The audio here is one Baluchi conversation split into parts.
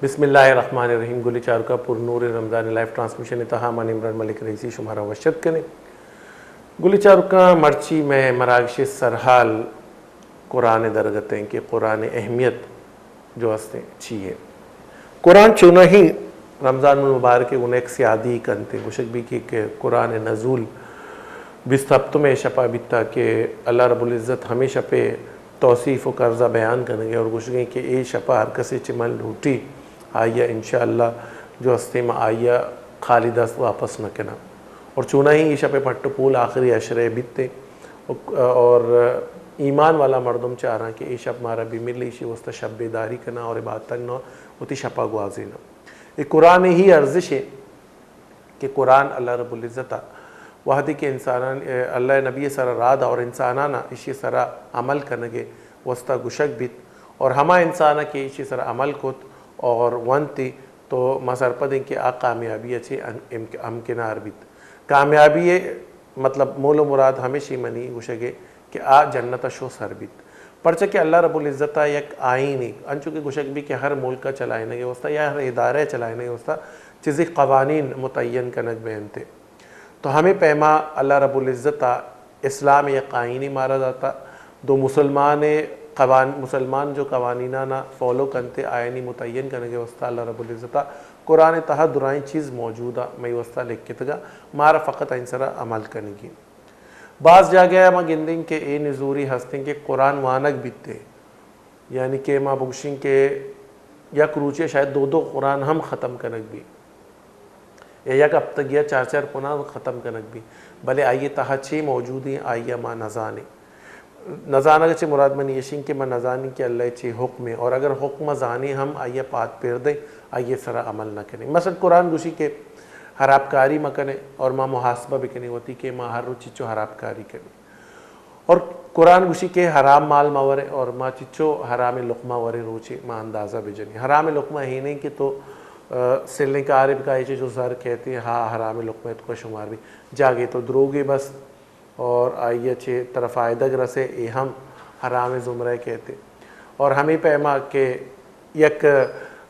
بسم اللہ الرحمن الرحیم۔ گلی چاروکاں، پر نور رمضان لائیو ٹرانسمیشن تہا من عمران ملک رئیسی شمارا وش اتک کنیں۔ گلی چاروکاں، مرچی مئے مراگش سرحال قرآن درگت ایں کہ قرآن اہمیت جو ہستیں چی ہے۔ قرآن چوناہی رمضان المبارک گون یک سیادی کنتے، گوشگ بی کہ، کہ قرآن نزول بیست ہپتمیں شپا بیتا کہ اللہ رب العزت ہمیں شپے توصیف و قرضہ بیان کنگے اور گوشگیں کہ اے شپا ہر کسے چہ من لوٹی، آئیا انشاءاللہ جو ہستیں ما آئیا خالی دست واپس نہ کناں۔ اور چوناہی اے شپے پٹ و پول آخری عشرے بیتے اور ایمان والا مردم چاراں کہ اے شپ مارا بہ ملی، ایشی واسطہ شپ بیداری کناں اور عبادتاں نہ وتی شپا گوازیناں۔ اے قرآن ہی ارزش ہے کہ قرآن اللہ رب العزت وہدے کہ انسانان، اللہ نبی سرا راہ دا اور انسانانا ایشی سرا عمل کنگے واسطہ گوشگ بیت اور ہما انسانا کہ ایشی سرا عمل کت اور ونتی تو ما سرپدیں کہ آ کامیابی چے امکنار بیت۔ کامیابی مطلب مول و مراد ہمیشی منی گوشگے کہ آ جنت ء شو سر بیت۔ پرچا کہ اللہ رب العزت ء یک آئینے، انچو کہ گوشگ بی کہ ہر ملک ء چلائینگ ء واسطہ یا ہر ادارہ ء چلائینگ ء واسطہ چیزی قوانین متعین کنگ بینت۔ تو ہمیں پیما اللہ رب العزت ء اسلام یک آئینے مارا داتا، دو مسلمان قوان-، مسلمان جو قوانینانا فالو کنتے آئینی متعین کنگ ء واسطہ اللہ رب العزت ء قرآن تہا درائیں چیز موجود ء مئی واسطہ لکھتگا، مارا فقط آئین سرا عمل کنگی۔ باز جاگہ ء ما گندیں کہ اے نزوری ہستیں کہ قرآن وانگ بیتے، یعنی کہ ما بگوشیں کہ یک روچے شاید دو دو قرآن ہم ختم کنگ بی یا یک ہفتگی ء چار چار قرآن ختم کنگ بی، بلے آئی تہا چے موجود ہیں آئی ما نزانیں۔ نزانگ چے مراد منی ایشیں کہ ما نزانیں کہ اللہ چے حکم ہے، اور اگر حکم زانیں ہم آئی پاد پھر دیں، آئی سرا عمل نہ کنیں۔ مثلا قرآن گوشی کہ حرابکاری مکنیں اور ما محاسبہ بکنیں وتی کہ ما ہر روز چچو حرابکاری کنیں۔ اور قرآن گوشی کہ حرام مال مہ ورے اور ما چچو حرام لقمہ ورے روچے ما اندازہ بجنیں۔ حرام لقمہ ہی نہیں کہ تو، آ، سلیں کارے بکا ایچے جو زر کہتے ہیں، ہا حرام لقمہ تو کا شمار بھی جاگے تو دروگے بس اور آئی چے ترا فائدگ رسے، اے ہم حرام زمرہ کہتے۔ اور ہمیں پیما کہ یک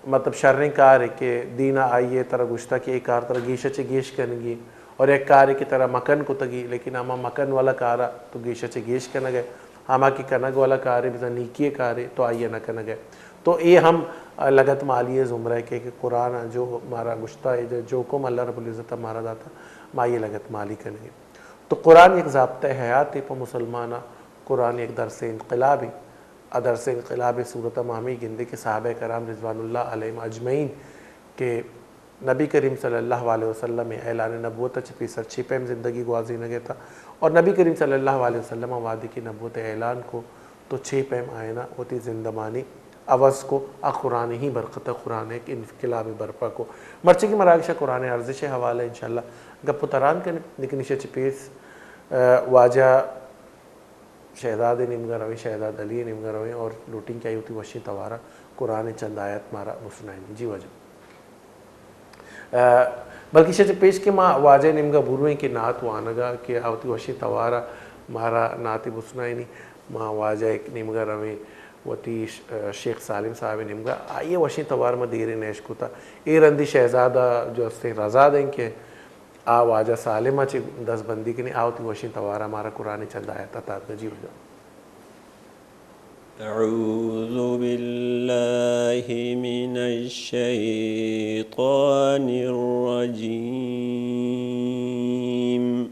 مطلب شریں کارے کہ دین ء آئی ء ترا گوشتا کہ اے کار ترا گیش ء چہ گیش کنگی اور یک کارے کہ ترا مکن کتگی، لیکن ہما مکن والا کارا تو گیش ء چہ گیش کنگ ء، ہما کہ کنگ والا کارے بزاں نیکی ء کارے تو آئی ء نہ کنگ ء۔ تو اے ہم لگت مالی ء زمرہ ء کہ، کہ قرآن ء جو مارا گوشتا، اے جو حکم اللہ رب العزت ء مارا داتا، ما آئی ء لگت مالی کنگ ء۔ تو قرآن یک ضابطہ حیات ء پہ مسلمان ء، قرآن یک درس انقلاب ء۔ ادرس انقلاب ء صورت ء ما ہمے گندے کہ صحابہ کرام رضوان اللہ علیہم اجمعین کہ نبی کریم صلی اللہ علیہ وسلم ء اعلان نبوت ء چہ پیسر چھ پیم زندگی گوازینگ ء تھا اور نبی کریم صلی اللہ علیہ وسلم ء وہدے کہ نبوت ء اعلان کو تو چھ پیم آئینا وتی زندمانی عوض کو، آ قرآن ہی برکت ء قرآن ایک انقلاب برپا کو۔ مرچی کہ مراگش ء قرآن ء ارزش ء حوالہ انشاءاللہ گپ و تران کنیں، لیکن ایشی ء چہ پیس، آ، واجہ شہزاد ء نیمگا رویں، شہزاد علی ء نیمگا رویں اور لوٹیں کہ آئی وتی وشیں توارا قرآن ء چند آیت مارا بسنائینی۔ جی واجہ۔ آ، بلکہ شہ چہ پیش کہ ما واجہ ء نیمگا برویں کہ نعت وانگا کہ آ وتی وشیں توارا مارا نعت بسنائینی، ما واجہ ء نیمگا رویں وتی ش-، آ، شیخ سالم صاحب ء نیمگا، آئی ء وشیں توار ما دیریں نہ اشکتا۔ اے رندی شہزاد ء جو استیں رضا دیں کہ آ واجہ سالم ء چہ دزبندی کنیں، آ وتی وشیں توار ء مارا قرآن ء چند آیت ء تاتکا۔ جی واجہ۔ أعوذ بالله من الشيطان الرجيم.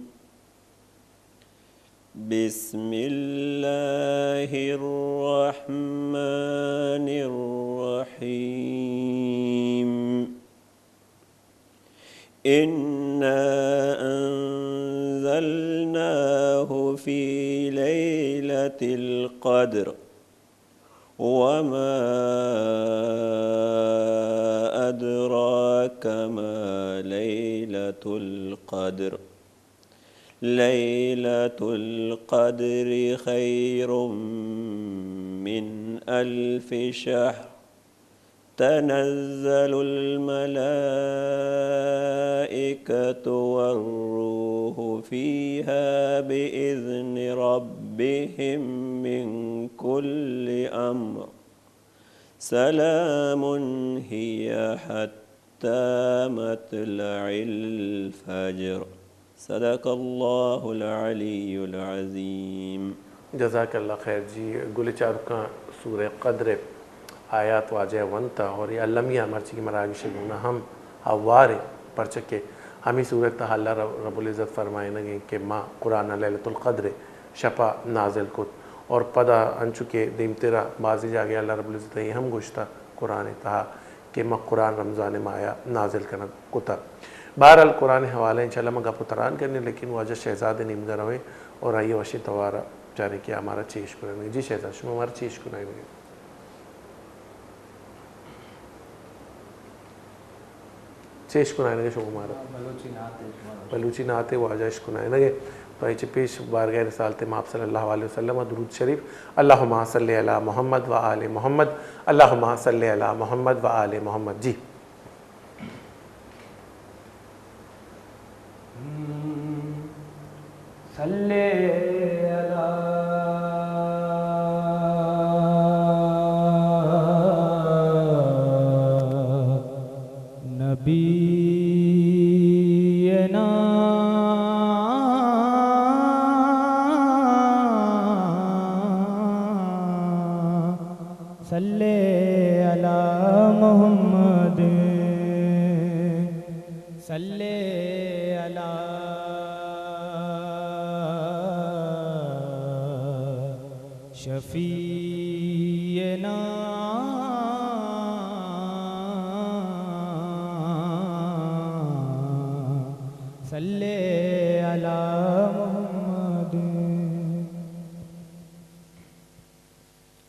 بسم الله الرحمن الرحيم. إنا أنزلناه في ليلة القدر. وما أدراك ما ليلة القدر. ليلة القدر خير من ألف شهر. تنزل الملائكة والروح فيها بإذن ربهم من كل أمر. سلام هي حتى مطلع الفجر. صدق الله العلي العظيم. جزاک اللہ خیر جی، گل چاروکاں، سورہ قدر ءِ آیات واجہ ءَ ونت اور اے المی ءَ مرچی کہ مراگش ءِ گونا ہم ہوار ایں، پرچہ کہ ہمے سورہ ءِ تہا اللہ رب، رب العزت فرمائینگ ایں کہ ما قرآن ءَ لیلۃ القدر ءِ شپ ءَ نازل کت اور پدا انچو کہ دیمترا بازیں جاگہ ءَ اللہ رب العزت ءَ اے ہم گوشتہ قرآن ءِ تہا کہ ما قرآن رمضان ءِ ماہ ءَ نازل کنگ کتہ۔ بہرحال قرآن ءِ حوالہ ءَ انشاءاللہ ما گپ ءُ تران کنیں، لیکن واجہ شہزاد ءِ نیمگ ءَ رویں اور آئی ءِ وشیں توار ءَ چاریں کہ آ مارا چے اشکنائینگ ءَ۔ جی شہزاد، شما مارا چے اشکنائینگ ءَ؟ چے اشکنائینگ ءَ شما مارا؟ بلوچی نعت ءَ شما۔ بلوچی نعت ءَ واجہ اشکنائینگ ءَ۔ تو اے چہ پیش بارگاہ رسالت مآب صلی اللہ علیہ وسلم ءَ درود شریف، اللهم صل علی محمد و آل محمد، اللهم صل علی محمد و آل محمد۔ جی۔ صلی علی نبینا، صلی علی محمد، صلی علی شفیعنا، صلی علی محمد۔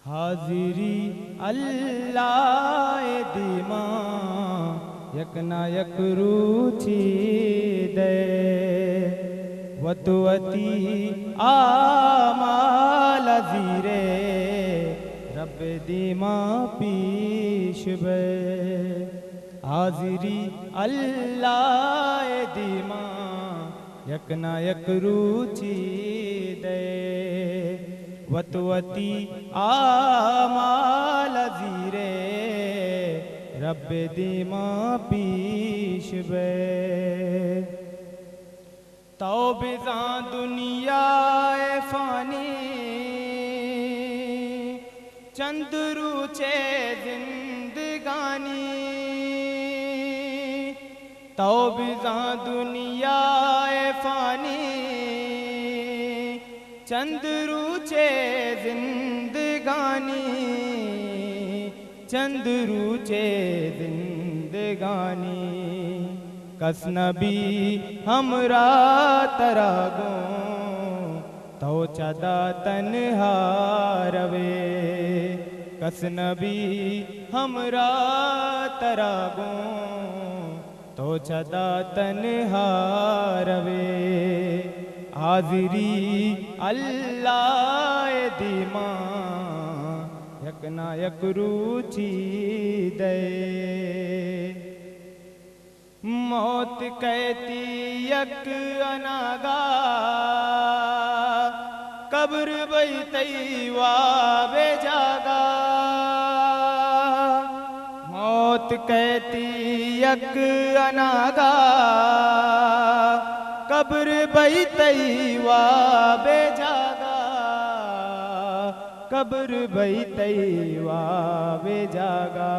حاضری اللہ ءِ دیما یک نہ یک روچے دئے، وت وتی اعمال زیرے رب دیما پیش بئے۔ حاضری اللہ ءِ دیما یک نہ یک روچے دئے، وت وتی اعمال زیرے رب دیما پیش بئے۔ تو بزاں دنیا ءِ فانی، چند روچے زندگانی۔ تو بزاں دنیا ءِ فانی، چند روچے زندگانی، چند روچے زندگانی۔ کس نبی ہمراہ ترا گوں، تو چدا تنہا روے۔ کس نبی ہمراہ ترا گوں، تو چدا تنہا روے۔ حاضری اللہ ءِ دیما یک نہ یک روچے دئے۔ موت کئیتی یک اناگا، قبر بئی تئی واب ءِ جاگا۔ موت کئیتی یک اناگا، قبر بئی تئی واب ءِ جاگا۔ قبر بئی تئی واب ءِ جاگا۔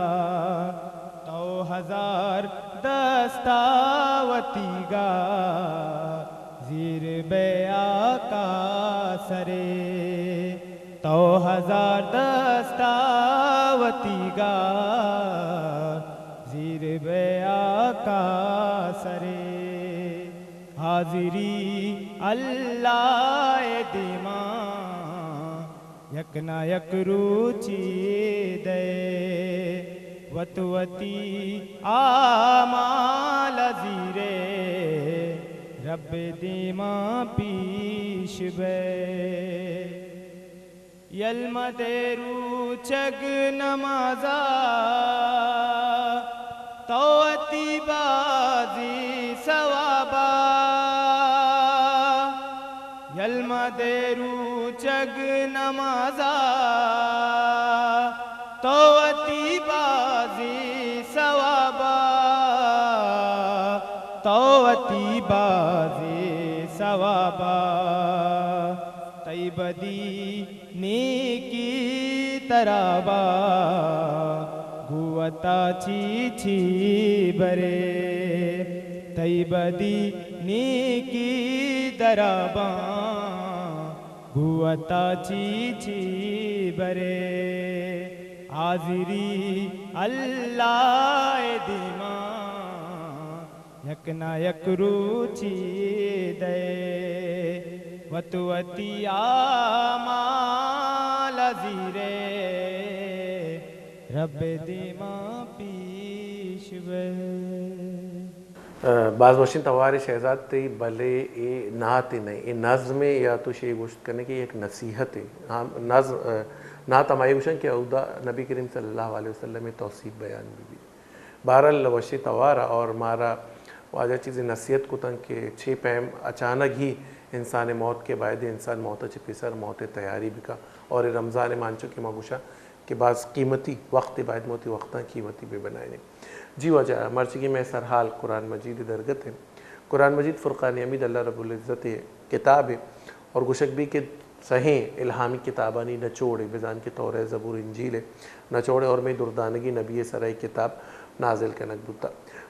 تو ہزار دستا وتیگا، زیر بئے آقا سرے۔ تو ہزار دستا وتیگا، زیر بئے آقا سرے۔ حاضری اللہ ءِ دیما یک نہ یک روچے دئے، وت وتی اعمال زیرے رب دیما پیش بئے۔ یل مدے روچگ نمازا، تو وتی بازی ثوابا۔ یل مدے روچگ نمازا، تو وتی بازیں ثوابا، تو وتی بازیں ثوابا، تئی بدی نیکی ترابا، گوں وتا چی چی برے، تئی بدی نیکی دراباں، گوں وتا چی چی برے۔ حاضری اللہ ءِ دیما، یک نہ یک روچی دئے، وت وتی اعمال زیرے، رب ءِ دیما پیش بئے۔ ء، باز وشیں توارے شہزاد تئی، بلے اے نعت نہ، اے نظمے یا تو شے گوشت کنے کہ یک نصیحتے۔ ہم نظم، ء، نعت ہمائی گوشن کہ اودا نبی کریم صلی اللہ علیہ وسلم ءِ توصیف بیان بہ بیت۔ بہرحال وشیں توار اور مارا واجہ چیزے نصیحت کتن کہ چے پیم اچانک ہی انسان موت کے باید انسان موت چہ پیسر موت تیاری بکا اور رمضان مانچو کہ ما گوشا کہ باز قیمتی وقت باید ما وتی وقتاں قیمتی بہ بنائینیں۔ جی واجہ، مرچیگیں مئے سرحال قرآن مجید ءِ درگت انت۔ قرآن مجید فرقان حمید اللہ رب العزت ءِ کتابے اور گوشگ بی کہ سہیں الہامی کتابانی نچوڑے، بزان کہ تورات، زبور، انجیل ءِ نچوڑے اور مئے دردانگی نبی ءِ سرا اے کتاب نازل کنگ بوتا۔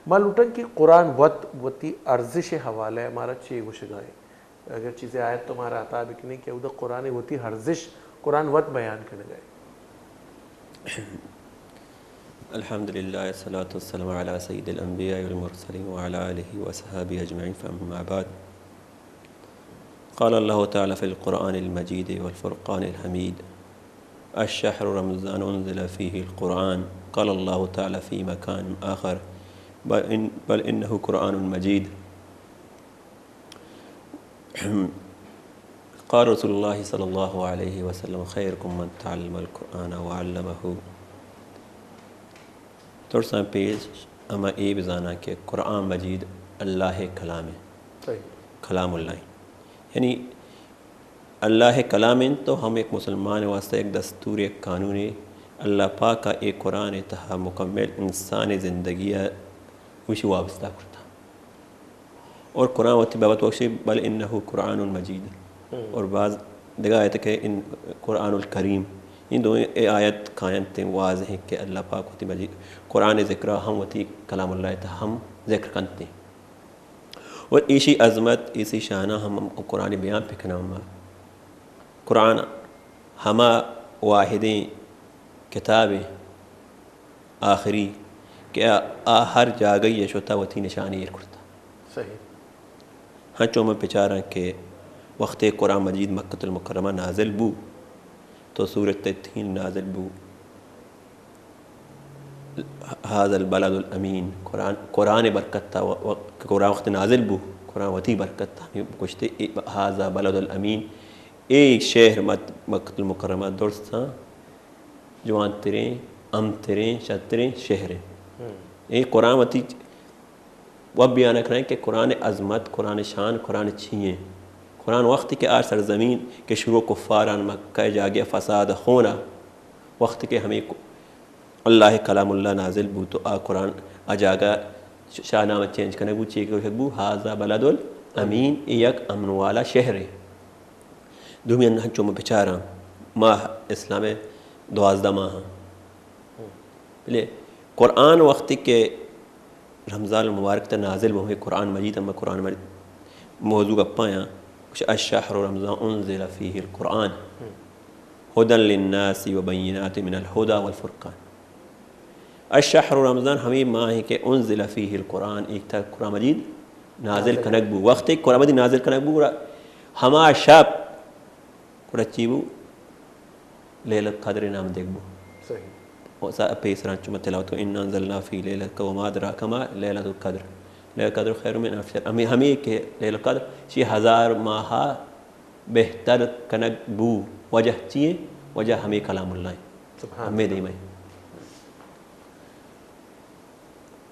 ما لوٹن کہ قرآن وت وتی ارزش ءِ حوالہ ءَ مارا چے گوشگا انت؟ اگر چیزے آیت تو مارا عطا بکنی کہ اودا قرآن وتی ارزش، قرآن وت بیان کنگا ہے۔ الحمد لله، الصلاة والسلام على سيد الأنبياء والمرسلين وعلى آله وصحبه أجمعين، فأما بعد۔ قال الله تعالى في القرآن المجيد والفرقان الحميد: الشهر رمضان أنزل فيه القرآن۔ قال الله تعالى في مكان آخر: بل إن-، بل إنه قرآن مجيد۔ قال رسول الله صلى الله عليه وسلم: خيركم من تعلم القرآن وعلمه۔ درساں پیش ہما اے بزاناں کہ قرآن مجید اللہ ءِ کلام ہے۔ صحیح۔ کلام اللہ ہے۔ یعنی اللہ ءِ کلام انت تو ہم ایک مسلمان واسطہ ایک دستور، ایک قانون ہے۔ اللہ پاک ءَ اے قرآن ءِ تہا مکمل انسان ءِ زندگی ءَ وشی وابستہ کرتا۔ اور قرآن وتی بابت بخشی، بل انه قرآن مجید۔ ہم۔ اور بعض دگہ آیت کہ ان قرآن الکریم، ان دو اے آیت کاینت واضح ہیں کہ اللہ پاک وتی مجید قرآن ذکر ہم وتی کلام اللہ تہا ہم ذکر کنتے۔ اور ایشی عظمت، ایشی شانہ ہم قرآن بیان پکناں ما۔ قرآن ہما واحدیں کتابے آخری کہ آ، آ ہر جاگہی ءَ شتا وتی نشانی ایر کرتا۔ صحیح۔ ہنچو من بچاراں کہ وقتے قرآن مجید مکۃ المکرمہ نازل بو تو سورۃ التین نازل بو، هذا البلد الامین، قرآن، قرآن برکت ءَ و-، و-، قرآن وقت نازل بو، قرآن وتی برکت ءَ ہمے گوشتے، اے هذا بلد الامین، اے شہر مت-، مکۃ المکرمہ درستاں جوان تریں، امن تریں، شرتریں شہر انت۔ ہم۔ اے قرآن وتی و بیان کنائیں کہ قرآن عظمت، قرآن شان، قرآن چی ہیں۔ قرآن وقتی کہ آ سرزمین کہ شروع کفاران مکہ جاگہ فساد خونا، وقتی کہ ہمیں اللہ کلام اللہ نازل بو تو آ قرآن آ جاگہ ش-، شاہ نام چینج کنگ بو، چی کہ گوشگ بو، هذا بلد الامین، اے یک امن والا شہر ہے۔ دومی انہاں چو ما بچاراں، ماہ اسلام دوازدہ ماہ۔ بلے قرآن وقتی کہ رمضان المبارک تہا نازل بو، ہمیں قرآن مجید، ہمیں قرآن مجید موضوع گپایاں، گوش، الشهر رمضان انزل فيه القرآن هدى للناس وبينات من الهدى والفرقان۔ الشهر رمضان ہمیں ماہ کہ انزل فيه القرآن، ایک تہا قرآن مجید نازل نازل۔ کنگ بو۔ وقت قرآن مجید نازل کنگ بو، گڑا ہما شپ گڑا چی بو؟ لیلۃ القدر نام دیگ بو۔ صحیح۔ و سا پیسران چو ما تلاوت کو، انا انزلنا فی لیلۃ القدر وما ادراک ما لیلۃ القدر۔ لیلۃ القدر خیر من الف شہر۔ ہمیں، ہمیں کہ لیلۃ القدر چی ہزار ماہ بہتر کنگ بو۔ وجہ چی ہے؟ وجہ ہمیں کلام اللہ ہے۔ سبحان ہمیں اللہ۔ دیمے۔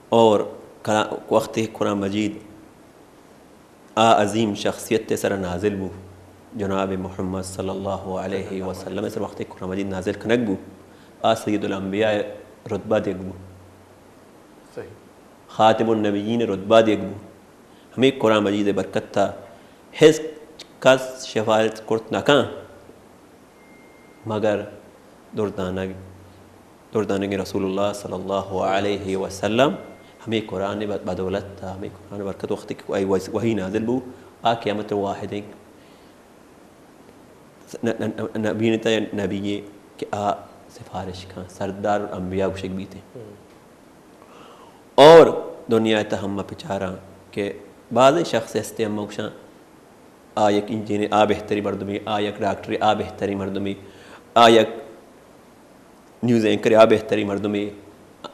اور کلا-، وقت قرآن مجید آ عظیم شخصیت ءِ سرا نازل بو، جناب محمد صلی اللہ علیہ وسلم ءِ سرا وقتے قرآن مجید نازل کنگ بو، آ سید الانبیاء رتبہ دیگ بو۔ صحیح۔ خاتم النبیین رتبہ دیگ بو۔ ہمے قرآن مجید ءِ برکت ءَ ہچ کس شفاعت کرت نہ کن مگر دردانگ، دردانگیں رسول اللہ صلی اللہ علیہ وسلم۔ ہمے قرآن ءِ بدولت ءَ، ہمے قرآن ءِ برکت، وقتی کہ آئی وحی نازل بو، آ قیامت ءِ واحدیں ن-، ن-، ن-، نبی نتا نبی کہ آ سفارش کن، سردار الانبیاء گوشگ بیت۔ اور دنیا ءِ تہ ہم بچاراں کہ بعض شخص ہستے ہم گوشاں، آ یک انجینئر آ بہتری مردمے، آ یک ڈاکٹرے آ بہتری مردمے، آ یک نیوز اینکر آ بہتری مردمے،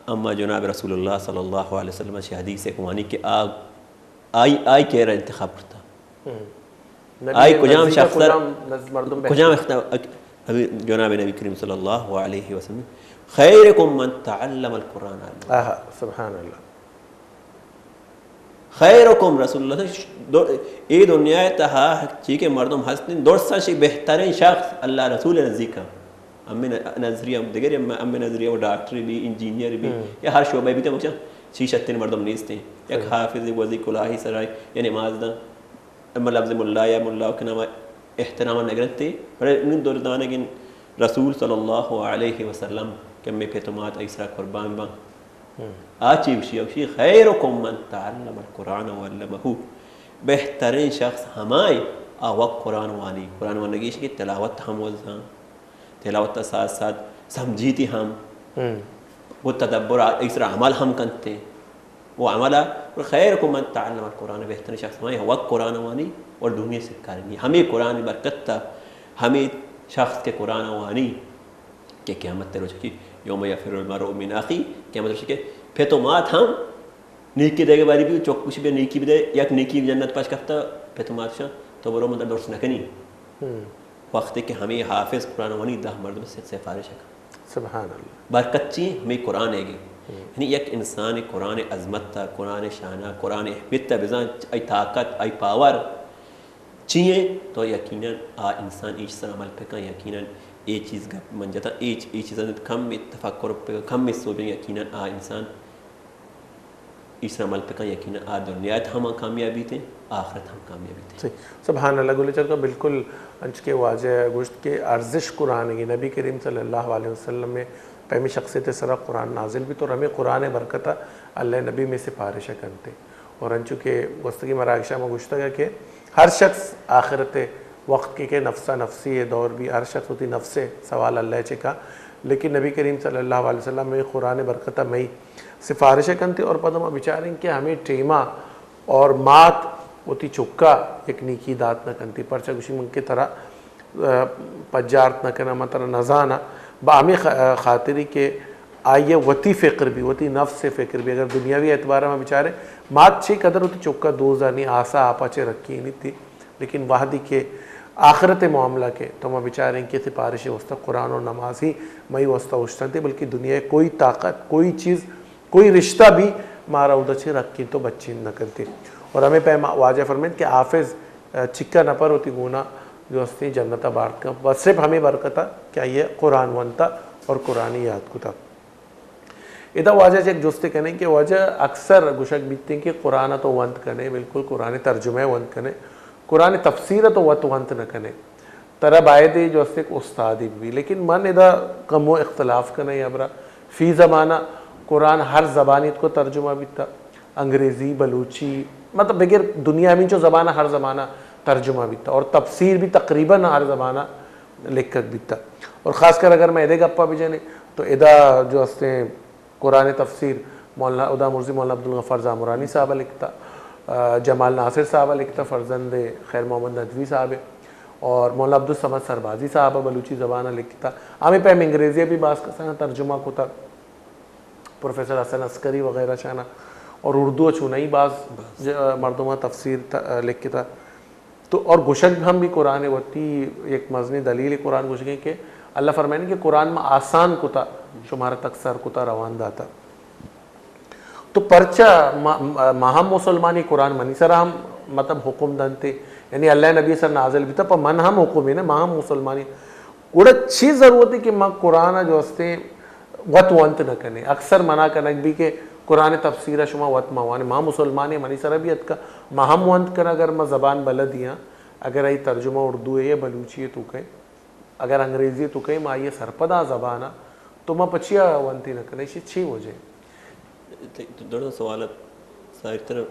اما جناب رسول اللہ صلی اللہ علیہ وسلم ءِ حدیث ءَ وانی کہ آ، آئی، آئی کیرا انتخاب کرتا۔ ہم۔ نبی آئی کجام نزدیک شخص ءَ، کجام نز-، مردم بہتر؟ کجام اخت-، ابھی جناب نبی کریم صلی اللہ علیہ وسلم، خیرکم من تعلم القرآن۔ آہا، سبحان اللہ۔ خیرکم رسول اللہ، دو-، اے دنیا ءِ تہا چی کہ مردم ہستیں، درستاں شی بہتریں شخص اللہ رسول ءِ نزیک ءَ۔ ہمے ن-، نظریہ دگرے، ہمے نظریہ و ڈاکٹر بی، انجینئر بی، ہم۔ یا ہر شعبہ بی، تو چی شتریں مردم نیستیں۔ یک صحیح۔ حافظ گوزی کلاہی سرائے یا نماز داں، اما لفظ ملا یا ملا کہ نام احترام نہ گرنتے، پر نوں دردانگیں رسول صلی اللہ علیہ وسلم کہ ہمے پت و مات آئی سرا قربان باں۔ ہم۔ آ چی گوشی؟ گوشی، خیرکم من تعلم القرآن وعلمہ۔ بہتریں شخص ہمائے آ وت قرآن وانی۔ قرآن وانگی ایش کہ تلاوت ہم وزاں، تلاوت ءِ ساتھ ساتھ سمجھیتی ہم، ہم۔ و تدبر آ-، ایسرا عمل ہم کنتے۔ و عمل ءَ، خیرکم من تعلم القرآن، بہتریں شخص ہمائے وت قرآن وانی اور دنیا سکارنی۔ ہمے قرآن ءِ برکت ءَ ہمے شخص کہ قرآن وانی کہ قیامت ءِ روچ کہ یوم یفر المرء من اخیہ، قیامت ءِ روچ کہ پت و مات ہم نیکی دیگہ باری بی، چک گوشی بیا نیکی بدے، یک نیکی جنت پاش کپتا، پت و مات شان تو برو من درس نکنی۔ ہم۔ وقتی کہ ہمے حافظ قرآن وانی، دہ مردم سے سفارش کن۔ سبحان اللہ۔ برکت چی؟ ہمے قرآن ءِ گی۔ ہم۔ یعنی یک انسان قرآن ءِ عظمت ءَ، قرآن ءِ شان ءَ، قرآن ءِ اہمیت ءَ بزان، آئی طاقت، آئی پاور چی ایں، تو یقیناً آ انسان ایش سر عمل پکن، یقیناً اے چیز گپ من جتا، اے چ-، اے چیزاں کم تفکر پکن، کم سوچن، یقیناً آ انسان ایشرا عمل بکن، یقیناً آ دنیا ءَ ہم کامیاب بیت، آخرت ہم کامیاب بیت۔ صحیح۔ سبحان اللہ، گل چرکا بالکل انچ کہ واجہ گوشت کہ ارزش قرآن ءِ، نبی کریم صلی اللہ علیہ وسلم ءِ پیمی شخصیت ءِ سرا قرآن نازل بیت اور ہمے قرآن ءِ برکت ءَ اللہ ءِ نبی مئے سفارش ءَ کنت۔ اور انچو کہ گوستگی مراگش ءَ ما گوشتگ کہ ہر شخص آخرت ءِ وقت کہ، کہ نفسا نفسی ءِ دور بی، ہر شخص وتی نفس ءِ سوال اللہ ءَ چہ کا، لیکن نبی کریم صلی اللہ علیہ وسلم مئے قرآن ءِ برکت ءَ مئے سفارش ءَ کنت اور پدا ما بچاریں کہ ہمے ٹیما اور مات وتی چکا یک نیکی دات نہ کنت، پرچا گوشی من کہ ترا، آ، پجارت نہ کناں، من ترا نہ زاناں، با ہمے خ-، خاطری کہ آئی ءَ وتی فکر بی، وتی نفس ءِ فکر بی۔ اگر دنیاوی اعتبار ءَ ما بچاریں، مات چے قدر وتی چکا دوست دارنی، آسا آپا چہ رکینیت، لیکن وہدی کہ آخرت ءِ معاملہ کہ تو ما بچاریں کہ سفارش ءِ واسطہ قرآن و نماز ہی مئی واسطہ اوشتنت، بلکہ دنیا ءِ کوئی طاقت، کوئی چیز، کوئی رشتہ بھی مارا اودا چہ رکینت و بچین نہ کنت۔ اور ہمے پیما واجہ فرمائیت کہ حافظ، آ، چکا نفر وتی گونا جو ہستیں جنت ءَ بارت کن، بس صرف ہمے برکت ءَ کہ آئی ءَ قرآن ونتا اور قرآن یاد کتا۔ ادا واجہ چہ یک جستے کنیں کہ واجہ اکثر گوشگ بیتیں کہ قرآن ءَ تو ونت کنے، بالکل قرآن ءِ ترجمہ ءَ ونت کنے، قرآن ءِ تفسیر ءَ تو وت ونت نہ کنے، ترا باید اے جو است ایک استادے بی۔ لیکن من ادا کمو اختلاف کناں یا برا، فی زمانہ قرآن ہر زبانی کو ترجمہ بیتا، انگریزی، بلوچی، مطلب بگر دنیا ہمینچو زبان ءَ ہر زبان ءَ ترجمہ بیتا اور تفسیر بھی تقریباً ہر زبان ءَ لکھگ بیتا۔ اور خاص کر اگر میں ادے گپا بجنے تو ادا جو ہستیں قرآن تفسیر مولانا، ادا مرزی مولانا عبدالغفار زامرانی صاحب ءَ لکھتا، آ، جمال ناصر صاحب ءَ لکھتا، فرزند خیر محمد ندوی صاحب ءَ، اور مولانا عبدالصمد سربازی صاحب ءَ بلوچی زبان ءَ لکھتا۔ ہمیں پیم انگریزی بھی بعض کسانا ترجمہ کتا۔ پروفیسر حسن عسکری وغیرہ شانا اور اردو چونائی باز، باز۔ ج-، مردماں تفسیر ت-، لکھتا۔ تو اور گشگ ہم بھی قرآن وتی یک مزنی دلیل قرآن گشگیں کہ اللہ فرمائنی کہ قرآن ما آسان کتا، شمارا تک سر کتا، روان داتا۔ تو پرچا ما، ما ہم مسلمانی، قرآن منی سر ہم مطلب حکم دنتے، یعنی اللہ نبی سر نازل بیتا، پر من ہم حکم ہے نا، ما ہم مسلمانی۔ گڑا چی ضرورت ہے کہ ما قرآن جو ہستیں وت ونت نہ کنے۔ اکثر منع کنگ بی کہ قرآن تفسیر ءَ شما وت مہ وانے۔ ما مسلمانے، منی سرا بھی اتکا، ما ہم ونت کنا، اگر ما زبان بلدیاں، اگر ای ترجمہ اردو ہے یا بلوچی ہے تو کہیں، اگر انگریزی ہے تو کہیں، ما آئی سرپد آ زبان آ، تو ما پچیا ونتی نہ کنے، ایشی چی وجہ ہے؟ تو دڑا سوال ات، ظاہر تر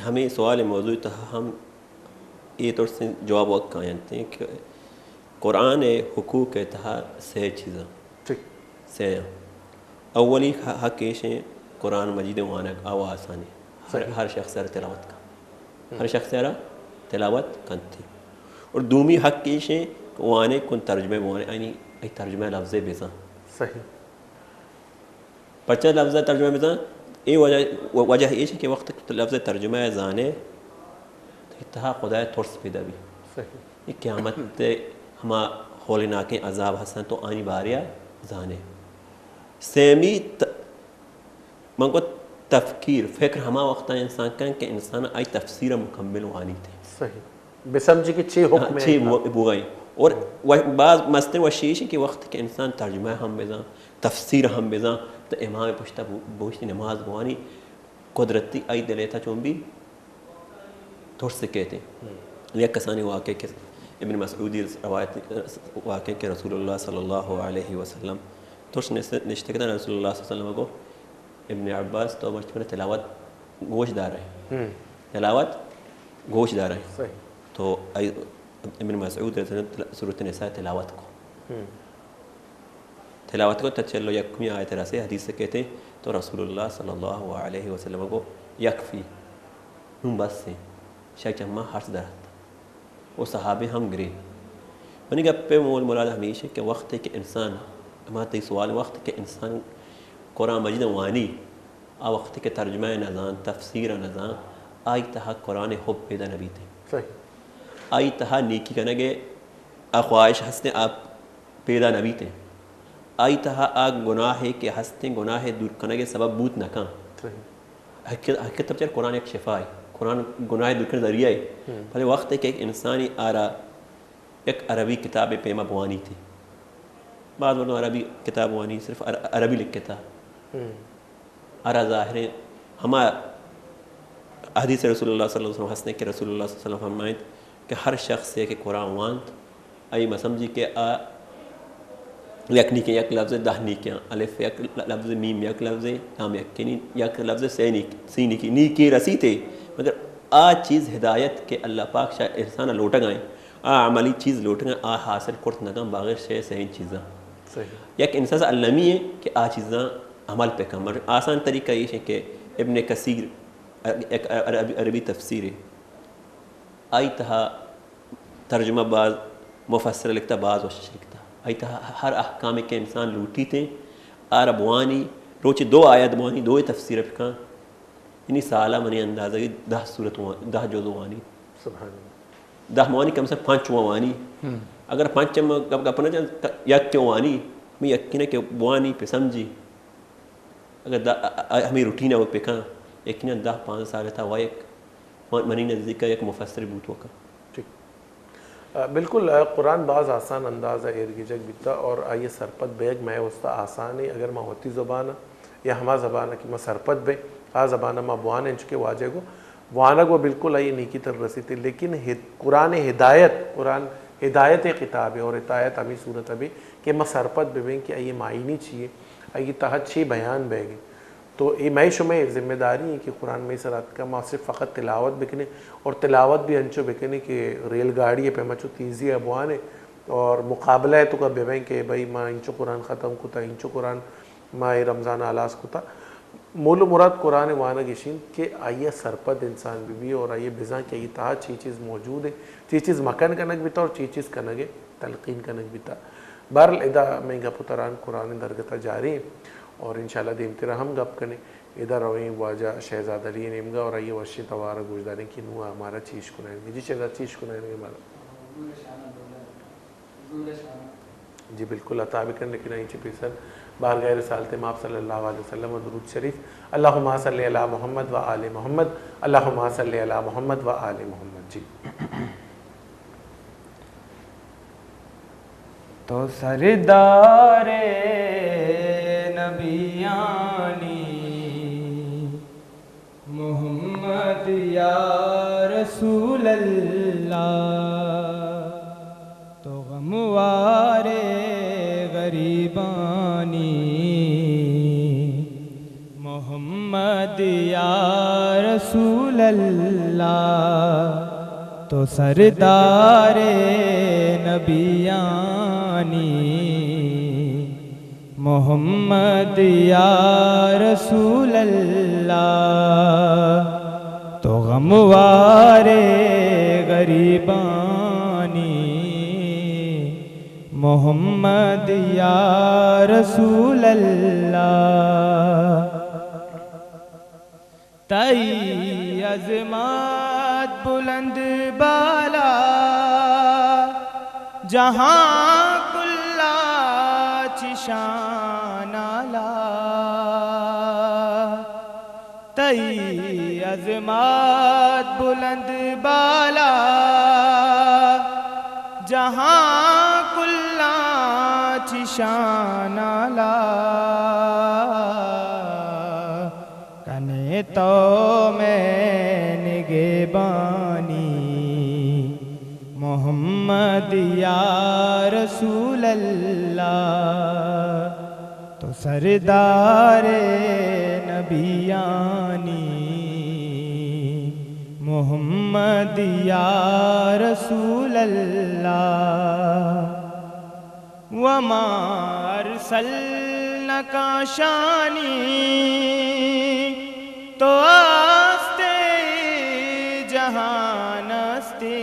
ہمیں سوال موضوع تہا ہم اے ترسیں جواب وقت کاینت کہ قرآن ءِ حقوق ءِ تہا سے چیزاں، ٹھیک۔ سے آں۔ اولی ح-، حق ایش ہیں قرآن مجید وانگ آ آسانی۔ ہر، صحیح۔ ہر شخص ءَ را تلاوت کن۔ ہر شخص ءَ را تلاوت کنتی۔ اور دومی حق ایش ہیں کہ وانے کن ترجمہ بوانے، یعنی ای ترجمہ لفظ بزن۔ صحیح۔ پرچہ لفظ ترجمہ بزن، اے وجہ، وجہ ایش کہ وقت کہ تو لفظ ترجمہ زانے، تہا خدائے ترس پیدا بی۔ صحیح۔ اے قیامت ءِ ہما ہولناکیں عذاب ہستن تو آنی باریا زانے۔ سیمی ت-، من کو تفکیر، فکر ہما وقتا انسان کن کہ انسان آئی تفسیر مکمل وانیتے۔ صحیح۔ بسمجھی کہ چی حکم ہے چی بو-، بوگائیں۔ اور و-، بعض مستر و شیش کہ وقت کہ انسان ترجمہ ہم بزن، تفسیر ہم بزن، تو امام پشتا بو-، بوشتی نماز بوانی، قدرتی آئی دل ءِ تہا چون بی ترس کیت۔ یک کسانی واقعہ کہ ابن مسعودی روایت واقعہ کہ رسول اللہ صلی اللہ علیہ وسلم ترس نشت-، نشتگ اتاں، رسول اللہ صلی اللہ علیہ وسلم گو، ابن عباس تو مرچی من تلاوت گوش دارے۔ تلاوت گوش دارے۔ صحیح۔ تو ای-، ابن مسعود رضی اللہ عنہ سورۃ النساء تلاوت کو۔ تلاوت کو تا چل و یکمی آیت رسے، حدیث کہتے تو رسول اللہ صلی اللہ علیہ وسلم کو یکفی، نون بس ہیں، شاید چما ہرچ درات۔ و صحابی ہم گری۔ منی گپ پہ مول مراد ہمیش ہے کہ وقت کہ انسان، ہما تئی سوال، وقت کہ انسان قرآن مجید وانی، آ وقت کہ ترجمہ نزان، تفسیر نزان، آئی تہا قرآن حب پیدا نبیتے۔ صحیح۔ آئی تہا نیکی کنگے آ خواہش ہستیں، آ پیدا نہ بیت۔ آئی تہا آ گناہے کہ ہستیں، گناہ دور کنگ ءِ سبب بوت نہ کن۔ صحیح۔ حقیقت، حقیقت بچار قرآن یک شفا ہے۔ قرآن گناہ دور کنگ ذریعہ ہے۔ بلے وقت کہ یک انسانی آرا یک عربی کتاب پیما بوانی تھی۔ بعض مردم عربی کتاب وانی صرف عر-، عربی لکھتا۔ آرا ظاہریں ہما حدیث رسول اللہ صلی اللہ علیہ وسلم ہستیں کہ رسول اللہ صلی اللہ علیہ وسلم فرمائیت کہ ہر شخص کہ قرآن وانت، آئی مسمجھی کہ آ یک نیکیں، یک لفظ دہ نیکیاں، الف یک لفظ، میم یک لفظ، لام یکینی، یک لفظ سے نیک، سی نیکی، نیکی رسیتے، مگر آ چیز ہدایت کہ اللہ پاک شاہ انسان لوٹگائیں، آ عملی چیز لوٹگائیں، آ حاصل کرت نگاں بغیر شے سے چیزاں۔ صحیح۔ یک انسان المی ہے کہ آ چیزاں عمل پہ کن۔ آسان طریقہ یہ ہے کہ ابن کثیر، ایک عربی، عربی تفسیر ہے، آئی تہا ترجمہ باز مفسر لکھتا، باز وشش لکھتا۔ آئی تہا ہر احکام کہ انسان لوٹیتے، آرا بوانی، روچے دو آیت بوانی، دو تفسیر بکن، یعنی سالا منی اندازہ دہ سورت وان-، دہ جزء وانی۔ سبحان اللہ۔ دہ موانی کم سے کم پنچ وانی۔ اگر پنچ ہم گپ، گپ نہ جن، یک کے وانی، میں یقین ہے کہ بوانی پہ سمجھی۔ اگر دا، ا-، ا-، ہمیں روٹین ءَ پکاں، یقیناً دہ پانزدہ سال تا وا یک من-، منی نزدیک ءَ یک مفسر بوت وکا۔ ٹھیک۔ آ، بالکل، آ، قرآن باز آسان انداز ءَ ایر گیجگ بیتا اور آئی سرپد بیگ مئے واسطہ آسان ہے۔ اگر ما وتی زبان ءَ یا ہما زبان ءَ کہ ما سرپد بیں، آ زبان ءَ ما بوان انچو کہ واجہ گو وانگ و بالکل آئی نیکی تر رسیتے۔ لیکن ہد-، قرآن ہدایت، قرآن ہدایت کتاب ہے اور ہدایت ہمیں صورت ءَ بھی کہ ما سرپد ببیں کہ آئی معنی چی ہے۔ آئی تہا چی بیان بیگ انت؟ تو اے مئے شمئے ذمہ داری انت کہ قرآن مئے سرا اتکا، ما صرف فقط تلاوت بکنیں اور تلاوت بھی انچو بکنیں کہ ریل گاڑی ءِ پیما چو تیزی ءَ بوانیں اور مقابلہ ءِ توکا ببیں کہ بھئی ما انچو قرآن ختم کتا، انچو قرآن ما اے رمضان ءَ ہلاس کتا۔ مول و مراد قرآن ءِ وانگ اش انت کہ آئی ءَ سرپد انسان بہ بی اور آئی ءَ بزاں کہ آئی تہا چی چیز موجود ہے، چی چیز مکن کنگ بیتا اور چی چیز کنگ ءِ تلقین کنگ بیتا۔ بہرحال، ادا مئے گپ و تران قرآن ءِ درگت ءَ جاری انت اور انشاءاللہ دیمترا ہم گپ کنیں۔ ادا رویں واجہ شہزاد علی ءِ نیمگا اور آئی ءِ وشیں توار ءَ گوشداریں کہ نوں آ مارا چی اشکنائینگے۔ جی شہزاد، چی اشکنائینگے مارا؟ جی بالکل، عطا بکن، لیکن آئی چہ پیسر بارگاہ رسالت مآب صلی اللہ علیہ وسلم و درود شریف، اللہم صل علی محمد و آل محمد، اللہم صل علی محمد و آل محمد۔ جی۔ تو سردار یعنی محمد یا رسول اللہ، تو غموار غریبانی، محمد یا رسول اللہ، تو سردار نبیانی، محمد یا رسول اللہ، تو غموار غریبانی، محمد یا رسول اللہ۔ تئی عظمت بلند بالا، جہاں کلا چشان آلا۔ تئی عظمت بلند بالا، جہاں کلا چشان آلا۔ کنے تو میں نگہبانی، محمد یا رسول اللہ، تو سردار نبیانی، محمد یا رسول اللہ۔ وما ارسلناک شانی، تو ہستے جہان ہستے۔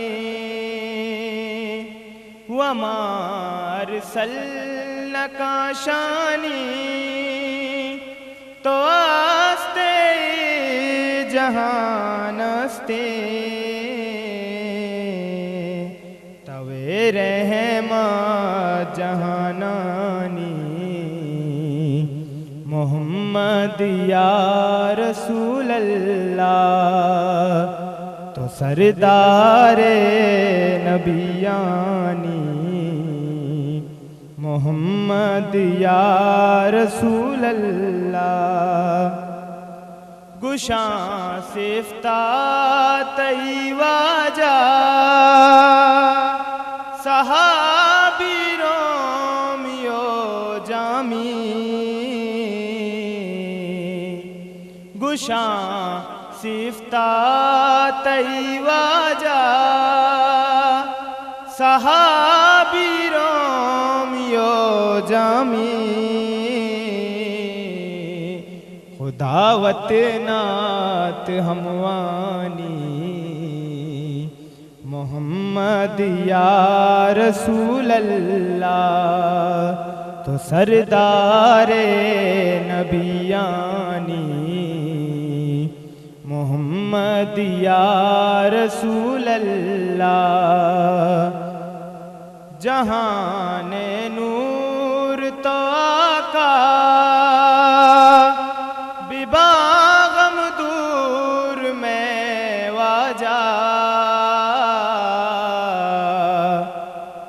وما ارسلناک شانی، تو ہستے جہان ہستے۔ توے رحمت جہانانی، محمد یا رسول اللہ، تو سردار نبیانی، محمد یا رسول اللہ۔ گشاں صفتا تئی واجہ، صحابی رومی و جامی۔ گشاں صفتا تئی واجہ، صحابی رومی و جامی۔ خدا وت نات ہموانی، محمد یا رسول اللہ، تو سردار نبیانی، محمد یا رسول اللہ۔ جہان نور تو آقا، ببا غم دور میں واجہ۔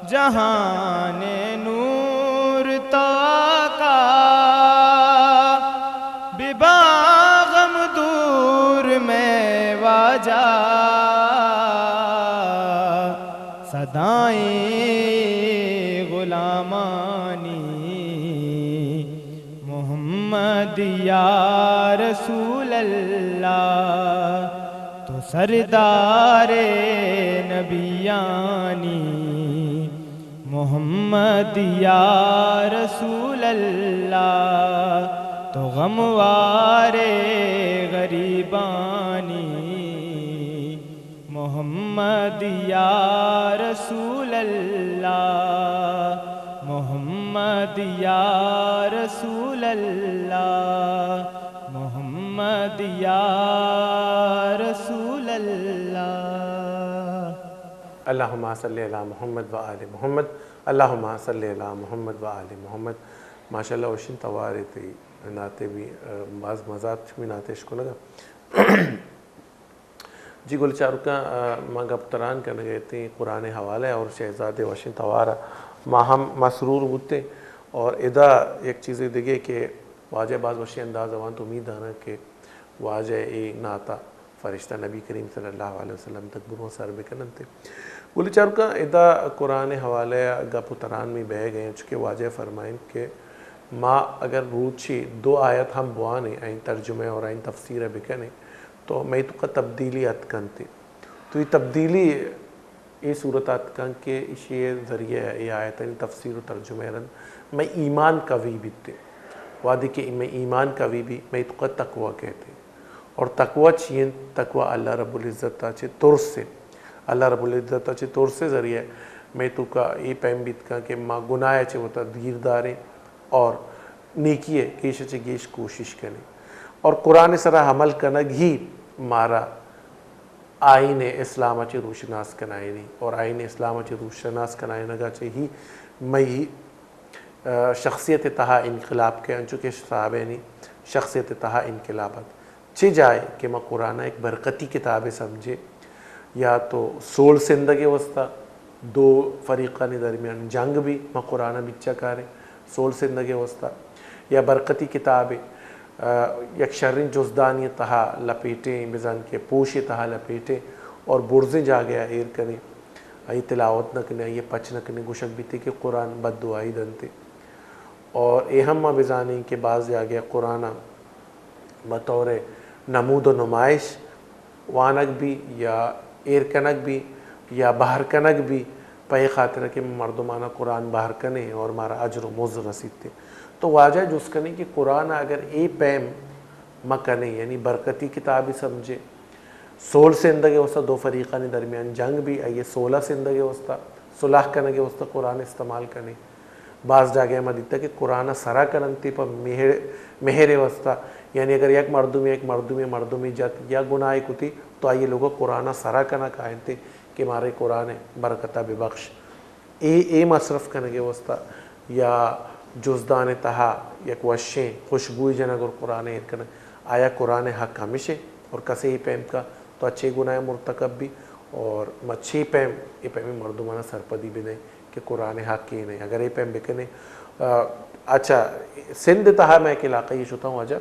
جہان نور تو آقا، ببا غم دور میں واجہ۔ صدائیں غلامانی، محمد یا رسول اللہ، تو سردار نبیانی، محمد یا رسول اللہ، تو غموار غریبانی، محمد یا رسول اللہ، محمد یا رسول اللہ، محمد یا رسول اللہ۔ اللہم صل علی محمد و آل محمد، اللہم صل علی محمد و آل محمد۔ ماشاءاللہ، وشیں توارے تئی ناتے بھی، آ، باز مزات چمی ناتے اشکنگا۔ جی گل چاروکاں، آ، ما گپ تران کنگ ء اتیں قرآن ء حوالہ ء اور شہزاد ء وشیں توار ء ما ہم مسرور بوتیں۔ اور ادا یک چیزے دگہ کہ واجہ باز وشیں انداز ءَ وانت، امید داراں کہ واجہ اے نعت ءَ فرشتہ نبی کریم صلی اللہ علیہ وسلم تک برواں سر بکن انت۔ گل چاروکاں، ادا قرآن ءِ حوالہ ءَ گپ و تران می بہ گئے، چونکہ واجہ فرمائیں کہ ما اگر روچے دو آیت ہم بوانیں، آئی ترجمہ اور آئی تفسیر ءَ بکنیں، تو مئی توکا تبدیلی اتکنت۔ تو اے تبدیلی اے صورت ءَ اتکاں کہ ایشی ءِ ذریعہ ءَ اے آیتانی تفسیر و ترجمہ ءَ رند مئے ایمان قوی بیت۔ وہدے کہ مئے ایمان قوی بی، مئے توکا تقوی کئیت۔ اور تقوی چی انت؟ تقوی اللہ رب العزت ءَ چہ ترس انت۔ اللہ رب العزت ءَ چہ ترس ءِ ذریعہ مئے توکا اے پیم بیت کن کہ ما گناہ ءَ چہ وتا دیر داریں اور نیکی ءِ گیش ءَ چہ گیش کوشش کنیں۔ اور قرآن ءِ سرا عمل کنگ ہی مارا آئین اسلام ءَ چہ روشناس کنائینی اور آئین اسلام ءَ چہ روشناس کنائینگ ءَ چہ ہی مئی، آ، شخصیت ءِ تہا انقلاب کئے، انچو کہ صاحبینی شخصیت ءِ تہا انقلاب ات۔ چہ جائے کہ ما قرآن ءَ یک برکتی کتابے سمجھیں، یا تو سول سندگ ءِ واسطہ دو فریقانی درمیان جنگ بی، ما قرآن ءَ بچا کاریں سول سندگ ءِ واسطہ، یا برکتی کتابے، آ، یک شریں جزدانی تہا لپیٹیں، بزاں کہ پوشے تہا لپیٹیں اور برزیں جاگہ ءَ ایر کنیں، آئی تلاوت نہ کنیں، آئی پچ نہ کنیں، گوشگ بیتے کہ قرآن بددعائی دنتے۔ اور اے ہم ما بزانیں کہ بعض جاگہ قرآن ءَ بطور نمود و نمائش وانگ بی یا ایر کنگ بی یا بہر کنگ بی، پہ اے خاطر کہ مردمانا قرآن بہر کنیں اور مارا اجر و مزد رسیتے۔ تو واجہ جست کنیں کہ قرآن اگر اے پیم ما کنیں، یعنی برکتی کتابی سمجھیں، سول سندگ ءِ واسطہ دو فریقانی درمیان جنگ بی، آئی سولہ سندگ ءِ واسطہ، صلح کنگ ءِ واسطہ قرآن استعمال کنیں۔ بعض جاگہ ما دیتا کہ قرآن ءَ سرا کننتی پہ مہر، مہر ءِ واسطہ، یعنی اگر یک مردمے، یک مردمے، مردمے جت یا گناہ کتی تو آئی لوگ قرآن ءَ سرا کنا کائنتے کہ مارے قرآن ءِ برکت ءَ ببخش۔ اے، اے مصرف کنگ ءِ واسطہ یا جزدان ءِ تہا یک وشیں خوشبوئی جنگ اور قرآن ءَ ایر کنگ، آیا قرآن ءِ حق ہمیش انت؟ اور کسے اے پیم کا تو اچھے گناہ مرتکب بی اور ما چے پیم اے پیمیں مردمانا سرپدی بدیں کہ قرآن ءِ حق اے نہیں؟ اگر اے پیم بکنے، آ، اچھا، سندھ ءِ تہا میں ایک علاقہ ءَ شتا ہوں واجہ،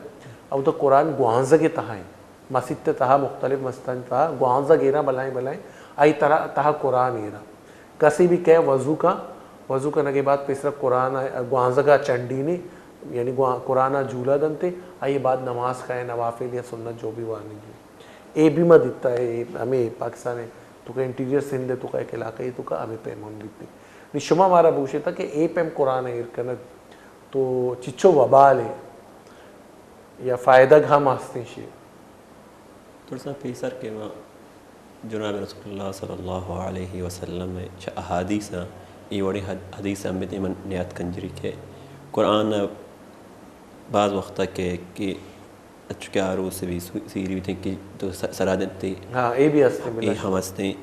اودا قرآن گوانزگ ءِ تہا انت۔ مسیت ءِ تہا، مختلف مسیتانی تہا گوانزگ ایراں بلائیں بلائیں، آئی ترا، تہا قرآن ایراں۔ کسے بھی کئے وضو کا، وضو کنگ ءِ بعد پیسرا قرآن ءَ، گوانزگ ءَ چنڈینے، یعنی گوا-، قرآن ءَ جولا دنتے، آئی بعد نماز کئے، نوافل یا سنت جو بھی وانگی۔ اے بھی ما دیتا ہے، اے ہمیں پاکستان ءِ توکا انٹیریئر سندھ ءِ توکا یک علاقہ ءِ توکا ہمیں پیم ہم بیتے۔ نی شما مارا بوشتا کہ اے پیم قرآن ءَ ایر کنگ تو چچو وبال ہے یا فائدگ ہم ہستیں شے؟ ترساں پیسر کہ ما جناب رسول اللہ صلی اللہ علیہ وسلم ءِ چہ احادیثاں اے وڑیں حد-، حدیث ہم بدیں من نیات کنجری کہ قرآن ءَ بعض وقتا کہ، کہ اچو کہ آروس بھی سو-، سیری بیتیں کہ تو س-، سرا دنتے۔ ہاں، اے بھی ہستیں، اے بلا ہم ہستیں۔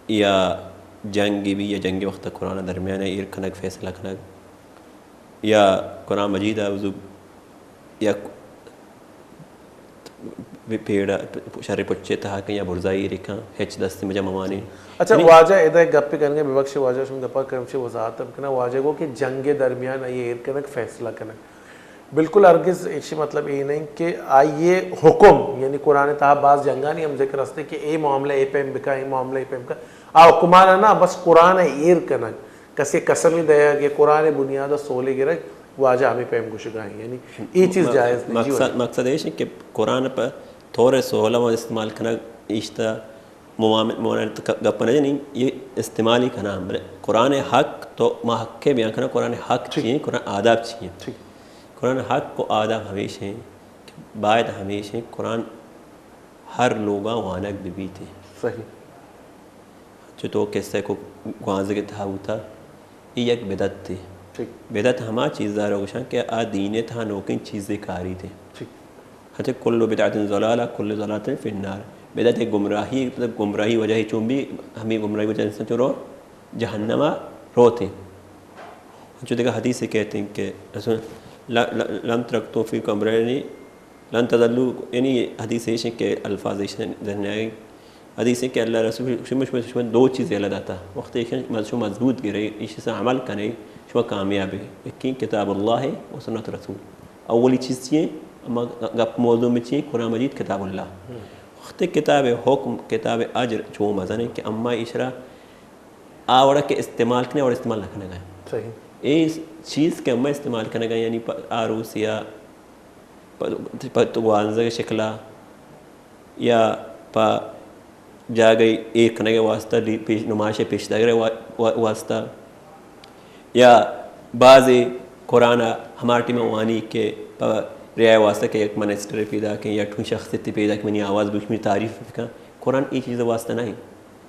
یا جنگ بھی، یا جنگ وقت قرآن درمیان ایر کنگ، فیصلہ کنگ۔ یا قرآن مجید ءَ وضو یک پیڑ ءَ شر پچے تہا کن یا برزائی رکھاں، ہچ دست مجا ممانے۔ اچھا، یعنی واجہ ادا یک گپے کنگے، ببخش واجہ، شما گپا کرم چے وضاحت ہم کنا، واجہ گو کہ جنگ درمیان آئی ایر کنگ فیصلہ کنگ۔ بالکل ہرگز ایشی مطلب اے نہیں کہ آئی حکم، یعنی قرآن تہا بعض جنگانی ہم ذکر ہستے کہ اے معاملہ اے پیم بکا، اے معاملہ اے پیم بکا۔ آ حکمانا نہ، بس قرآن ایر کنگ۔ کسے قسمے دئیگ یا قرآن ءِ بنیاد ءَ سولے گرگ، واجہ ہمے پیم گوشگا ایں۔ یعنی اے چیز م-، جائز نہیں۔ جی مقصد، واجہ۔ مقصد ایش کہ قرآن پہ طور سولہ و استعمال کنگ ایشتا ممام-، ممانعت ک-، گپ نہ جنی، اے استعمال ہی کنا۔ بلے قرآن حق تو ما حق کے بیان کنا، قرآن حق ٹھیک۔ چی ہیں، قرآن آداب چی ہیں؟ ٹھیک۔ قرآن حق و آداب ہمیش ہیں کہ باید ہمیش ہیں قرآن ہر لوگا وانگ بہ بیت۔ صحیح۔ چو تو قصہ کو گوانزگ تہا بوتا، اے یک بدعت تے۔ ٹھیک۔ بدعت ہما چیز دارا گوشاں کہ آ دین تہا نوکیں چیزے کاری تے۔ ٹھیک۔ ہتے کل بدعت ضلالہ، کل ضلالۃ فی النار۔ بدعت ایک گمراہی، مطلب گمراہی وجہ چون بھی، ہمیں گمراہی وجہ سے چون رو جہنما روتے۔ چو دیکھا حدیث سے کہتے ہیں کہ رسول ل-، ل-، لم ترکت فیکم امرین لن تضلوا، یعنی حدیث ایش ہیں کہ الفاظ ایش ہیں، ذہن آئے۔ حدیث ہیں کہ اللہ رسول شما، شما، شما دو چیز یلا داتا۔ وقت ایش ہیں، شما مضبوط گرے، ایش سے عمل کرے، شما کامیاب ہے۔ یقین کتاب اللہ ہے و سنت رسول۔ اولی چیز چی ایں؟ اما گپ موضوع میں چی ایں؟ قرآن مجید کتاب اللہ۔ وقتی کتاب حکم، کتاب اجر چو مزن ایں کہ اما ایشرا آ وڑا کہ استعمال کنے، آ وڑا استعمال نہ کنگا ایں۔ صحیح۔ اے چیز کہ اما استعمال کنگا ایں، یعنی پہ آروس یا پہ، پہ تو گوانزگ شکلا یا پہ جاگہے ایر کنگ ءِ واسطہ، لی-، پیش، نمائش ءِ پیش دارگ ءِ وا-، وا-، واسطہ، یا بعضے قرآن ءَ ہما ٹیم ءَ وانی کہ پہ ریا ءِ واسطہ کہ یک منسٹرے پیداک ایں یا ٹھوئی شخصیتے پیداک ایں، منی آواز بوش، منی تعریف بکن۔ قرآن اے چیز ءِ واسطہ نہ ایں۔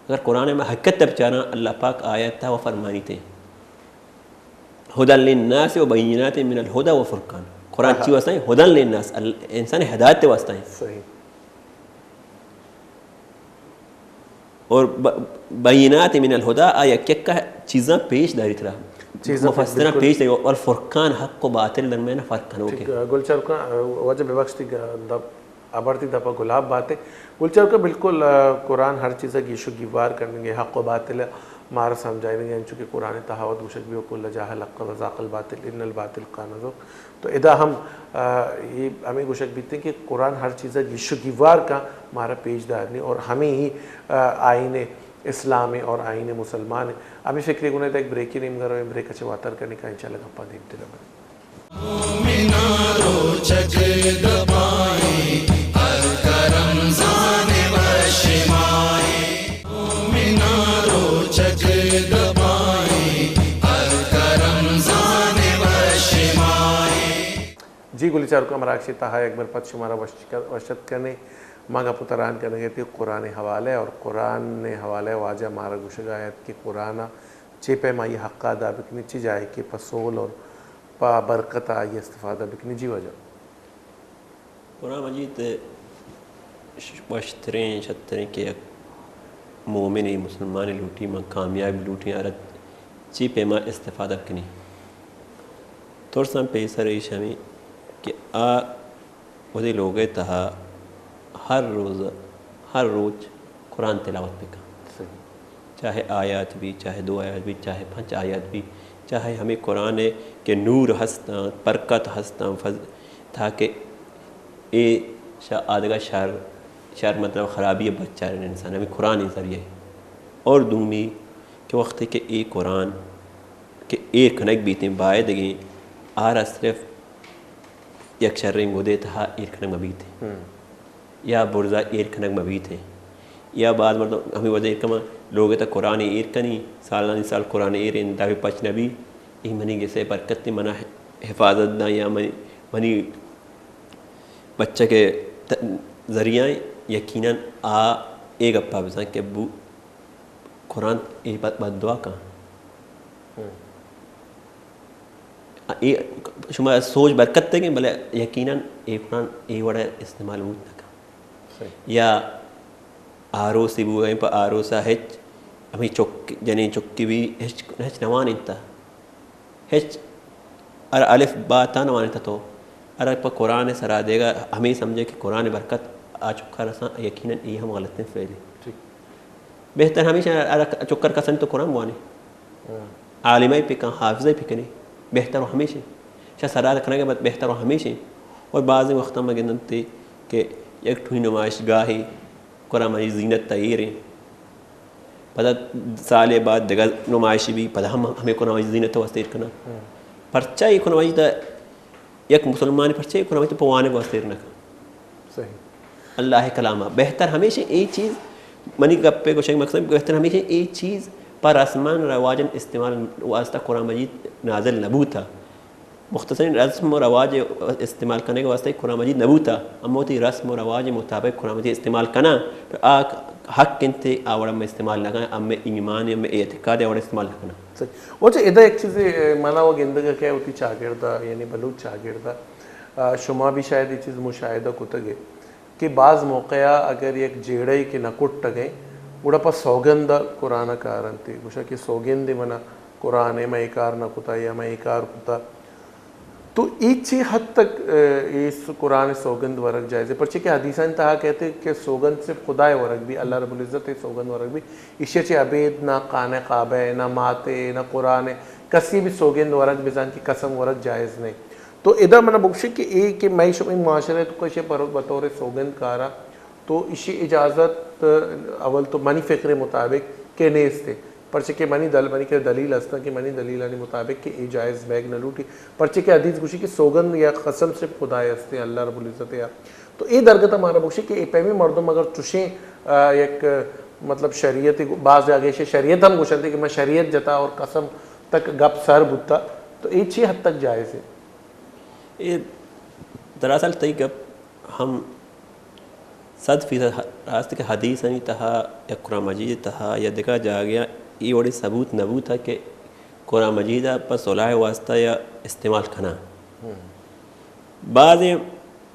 اگر قرآن ءِ ما حقیقت ءَ بچاراں، اللہ پاک آیت ءَ و فرمانیت ایں، ھدی للناس و بینات من الھدی و فرقان۔ قرآن آہا۔ چی واسطہ ایں؟ ھدی للناس، ال-، انسان ءِ ہدایت ءِ واسطہ ایں۔ صحیح۔ اور ب-، بینات من الھدی، آ یک یک چیزاں پیش داریت را۔ چیزاں مفسراں پیش، بالکل۔ پیش داری، اور فرقان، حق و باطل درمیان فرق کنوک ایں۔ ٹھیک، گل چاروکاں، واجہ ببخش تی گ-، دپ-، ابر تی دپا گلاب بات ایں۔ گل چاروکاں بالکل، آ، قرآن ہر چیزا گیش و گیوار کنگے، حق و باطل مارا سمجھائینگے، انچو کہ قرآن تہا وت گوشگ بی، وکل جاء الحق و زهق الباطل ان الباطل کان زهوقا۔ تو ادا ہم، آ، اے ہمے گوشگ بیت کہ قرآن ہر چیزا گیش و گیوار کن، مارا پیش دارنی اور ہمے ہی، آ، آئین اسلام ایں اور آئین مسلمان ایں۔ ہمے فکرے گونا یک بریکے نیمگا رویں، بریک ءَ چہ واتر کنیں کہ انشاءاللہ گپاں دیم تر بنت۔ مومناں روچگ دپائیں، الکرم زان بشمائیں۔ مومناں روچگ دپائیں، الکرم زان بشمائیں۔ جی گلی چاروکاں، مراگش ءِ تہا یک بر پد شمارا وش، وش اتک کنیں۔ ما گپ و تران کنگ ءَ اتیں قرآن ءِ حوالہ ءَ، اور قرآن ءِ حوالہ ءَ واجہ مارا گوشگ ءَ ات کہ قرآن ءَ چے پیم آئی حق ءَ ادا بکنی، چے جاہے کہ پہ سول اور پہ برکت ءَ آئی استفادہ بکنی۔ جی واجہ۔ قرآن مجید ش-، وشتریں، شتریں کہ یک مومنے، مسلمانے لوٹی، من کامیاب لوٹیں، آ را چی پیما استفادہ کنی؟ ترساں پیسر ایش ہمیں کہ آ وتی لوگ ءِ تہا ہر روز، ہر روچ قرآن تلاوت بکن۔ صحیح۔ چاہے آیات بی، چاہے دو آیات بی، چاہے پنچ آیات بی، چاہے ہمیں قرآن ءِ کہ نور ہستاں، برکت ہستاں، فض-، تاکہ اے شا-، آدگہ شر، شر مطلب خرابی ءَ بچارین انسان ہمیں قرآن ءِ ذریعہ۔ اور دومی کہ وقتی کہ اے قرآن کہ ایر کنگ بیتیں، بایدگیں آرا صرف یک شریں گدے تہا ایر کنگ مہ بیتیں۔ ہم۔ یا برزا ایر کنگ مہ بیتیں۔ یا بعض مردم ہمے وجہ ایر کن، لوگ ءِ تہا قرآن ایر کنی، سالانی سال قرآن ایر انت، دابی پچ نہ بی، اے منی گسے برکت انت، منا حفاظت داں یا منی، منی بچک ءِ ت-، ذریعہ انت۔ یقیناً آ اے گپا بزاں کہ بو-، قرآن اے بد، بد دعا کن۔ ہم۔ اے شما سوچ برکت دگیں، بلے یقیناً اے قرآن اے وڑ استعمال بوت نہ کن۔ صحیح۔ یا آروسی بوگیں، پہ آروسا ہچ، ہمیں چک، جنیں چکی بی ہچ، ہچ نوان انت۔ ہچ، ہر الف با تا نوان انت تو۔ ہر پہ قرآن سرا دیگا ہمیں سمجھے کہ قرآن برکت آ چکا رساں، یقیناً اے ہم غلطیں فعلے۔ ٹھیک۔ بہتر ہمیش انت ہر چکر کسن تو قرآن بوانے۔ ہاں۔ عالمہ پکن، حافظہ پکنے، بہتر و ہمیش انت۔ شا سرا کنگ بہتر و ہمیش انت۔ اور بعض وقتا ما گندنتے کہ یک ٹھوئی نمائش گاہے قرآن مجید زینت تا ایر انت۔ پدا سالے بعد دگہ نمائشے بی، پدا ہم ہمیں قرآن مجید زینت واسطہ ایر کناں۔ ہم۔ پرچا اے قرآن مجید یک مسلمانے پرچا اے قرآن مجید پہ وانگ واسطہ ایر نہ کن؟ صحیح۔ اللہ کلام ءَ بہتر ہمیش انت اے چیز، منی گپ ءِ گوشگ مقصد بہتر ہمیش انت اے چیز پہ رسم و رواجن استعمال واسطہ قرآن مجید نازل نہ بوتا۔ مختصریں رسم و رواج استعمال کنگ واسطہ قرآن مجید نہ بوتا، اما وتی رسم و رواج مطابق قرآن مجید استعمال کناں، تو آ حق انت، آ وڑا ہم استعمال نہ کناں، ہمے ایمان، ہمے اعتقاد، آ وڑا استعمال نہ کناں۔ صحیح۔ واجہ ادا یک چیزے، اے، منا و گندگ کہ وتی چاگردا، یعنی بلوچ چاگردا، آ، شما بھی شاید یہ چیز مشاہدہ کتگ ئے کہ بعض موقع ءَ اگر یک جیڑہ ئے کہ نہ کٹگ ئے، گڑا پہ سوگند ءَ قرآن ءَ کار انت، گوشاں کہ سوگند ئے منا قرآن ءَ، من اے کار نہ کتا یا من اے کار کتا۔ تو اے چے حد تک، اے، اے س-، قرآن ءِ سوگند ورگ جائز اے؟ پرچے کہ حدیثانی تہا کئیت کہ سوگند صرف خدا ءَ ورگ بی، اللہ رب العزت ءَ سوگند ورگ بی، ایشی ءَ چہ ابید نہ خانہ کعبہ ءَ، نہ مات ءَ، نہ قرآن ءَ، کسی بھی سوگند ورگ بزاں کہ قسم ورگ جائز نہ ایں۔ تو ادا من بگوشی کہ اے کہ مئے شمئے معاشرہ تو کشے پر بطور سوگند کارا، تو اشی اجازت اول تو منی فکر مطابق کہ نیست ہے۔ پرچہ کہ منی دل، منی کہ دلیل ہستاں کہ منی دلیلانی مطابق کہ اے جائز بیگ نہ لوٹی۔ پرچہ کہ حدیث گوشی کہ سوگند یا قسم صرف خدائے ہستے، اللہ رب العزت یا۔ تو اے درگت ہمارا بگوشی کہ اے پیمی مردم اگر چشیں، آ، یک، مطلب، شریعت گو-، بعض جاگہ شریعت ہم گوشنتے کہ من شریعت جتا اور قسم تک گپ سر بوتا، تو اے چی حد تک جائز ہے؟ اے دراصل تئی گپ ہم صد فیصد ہ-، راست کہ حدیثانی تہا یا قرآن مجید تہا یا دگہ جاگہ اے وڑیں ثبوت نہ بوتا کہ قرآن مجید ء پہ صلح واسطہ یا استعمال کناں۔ بعض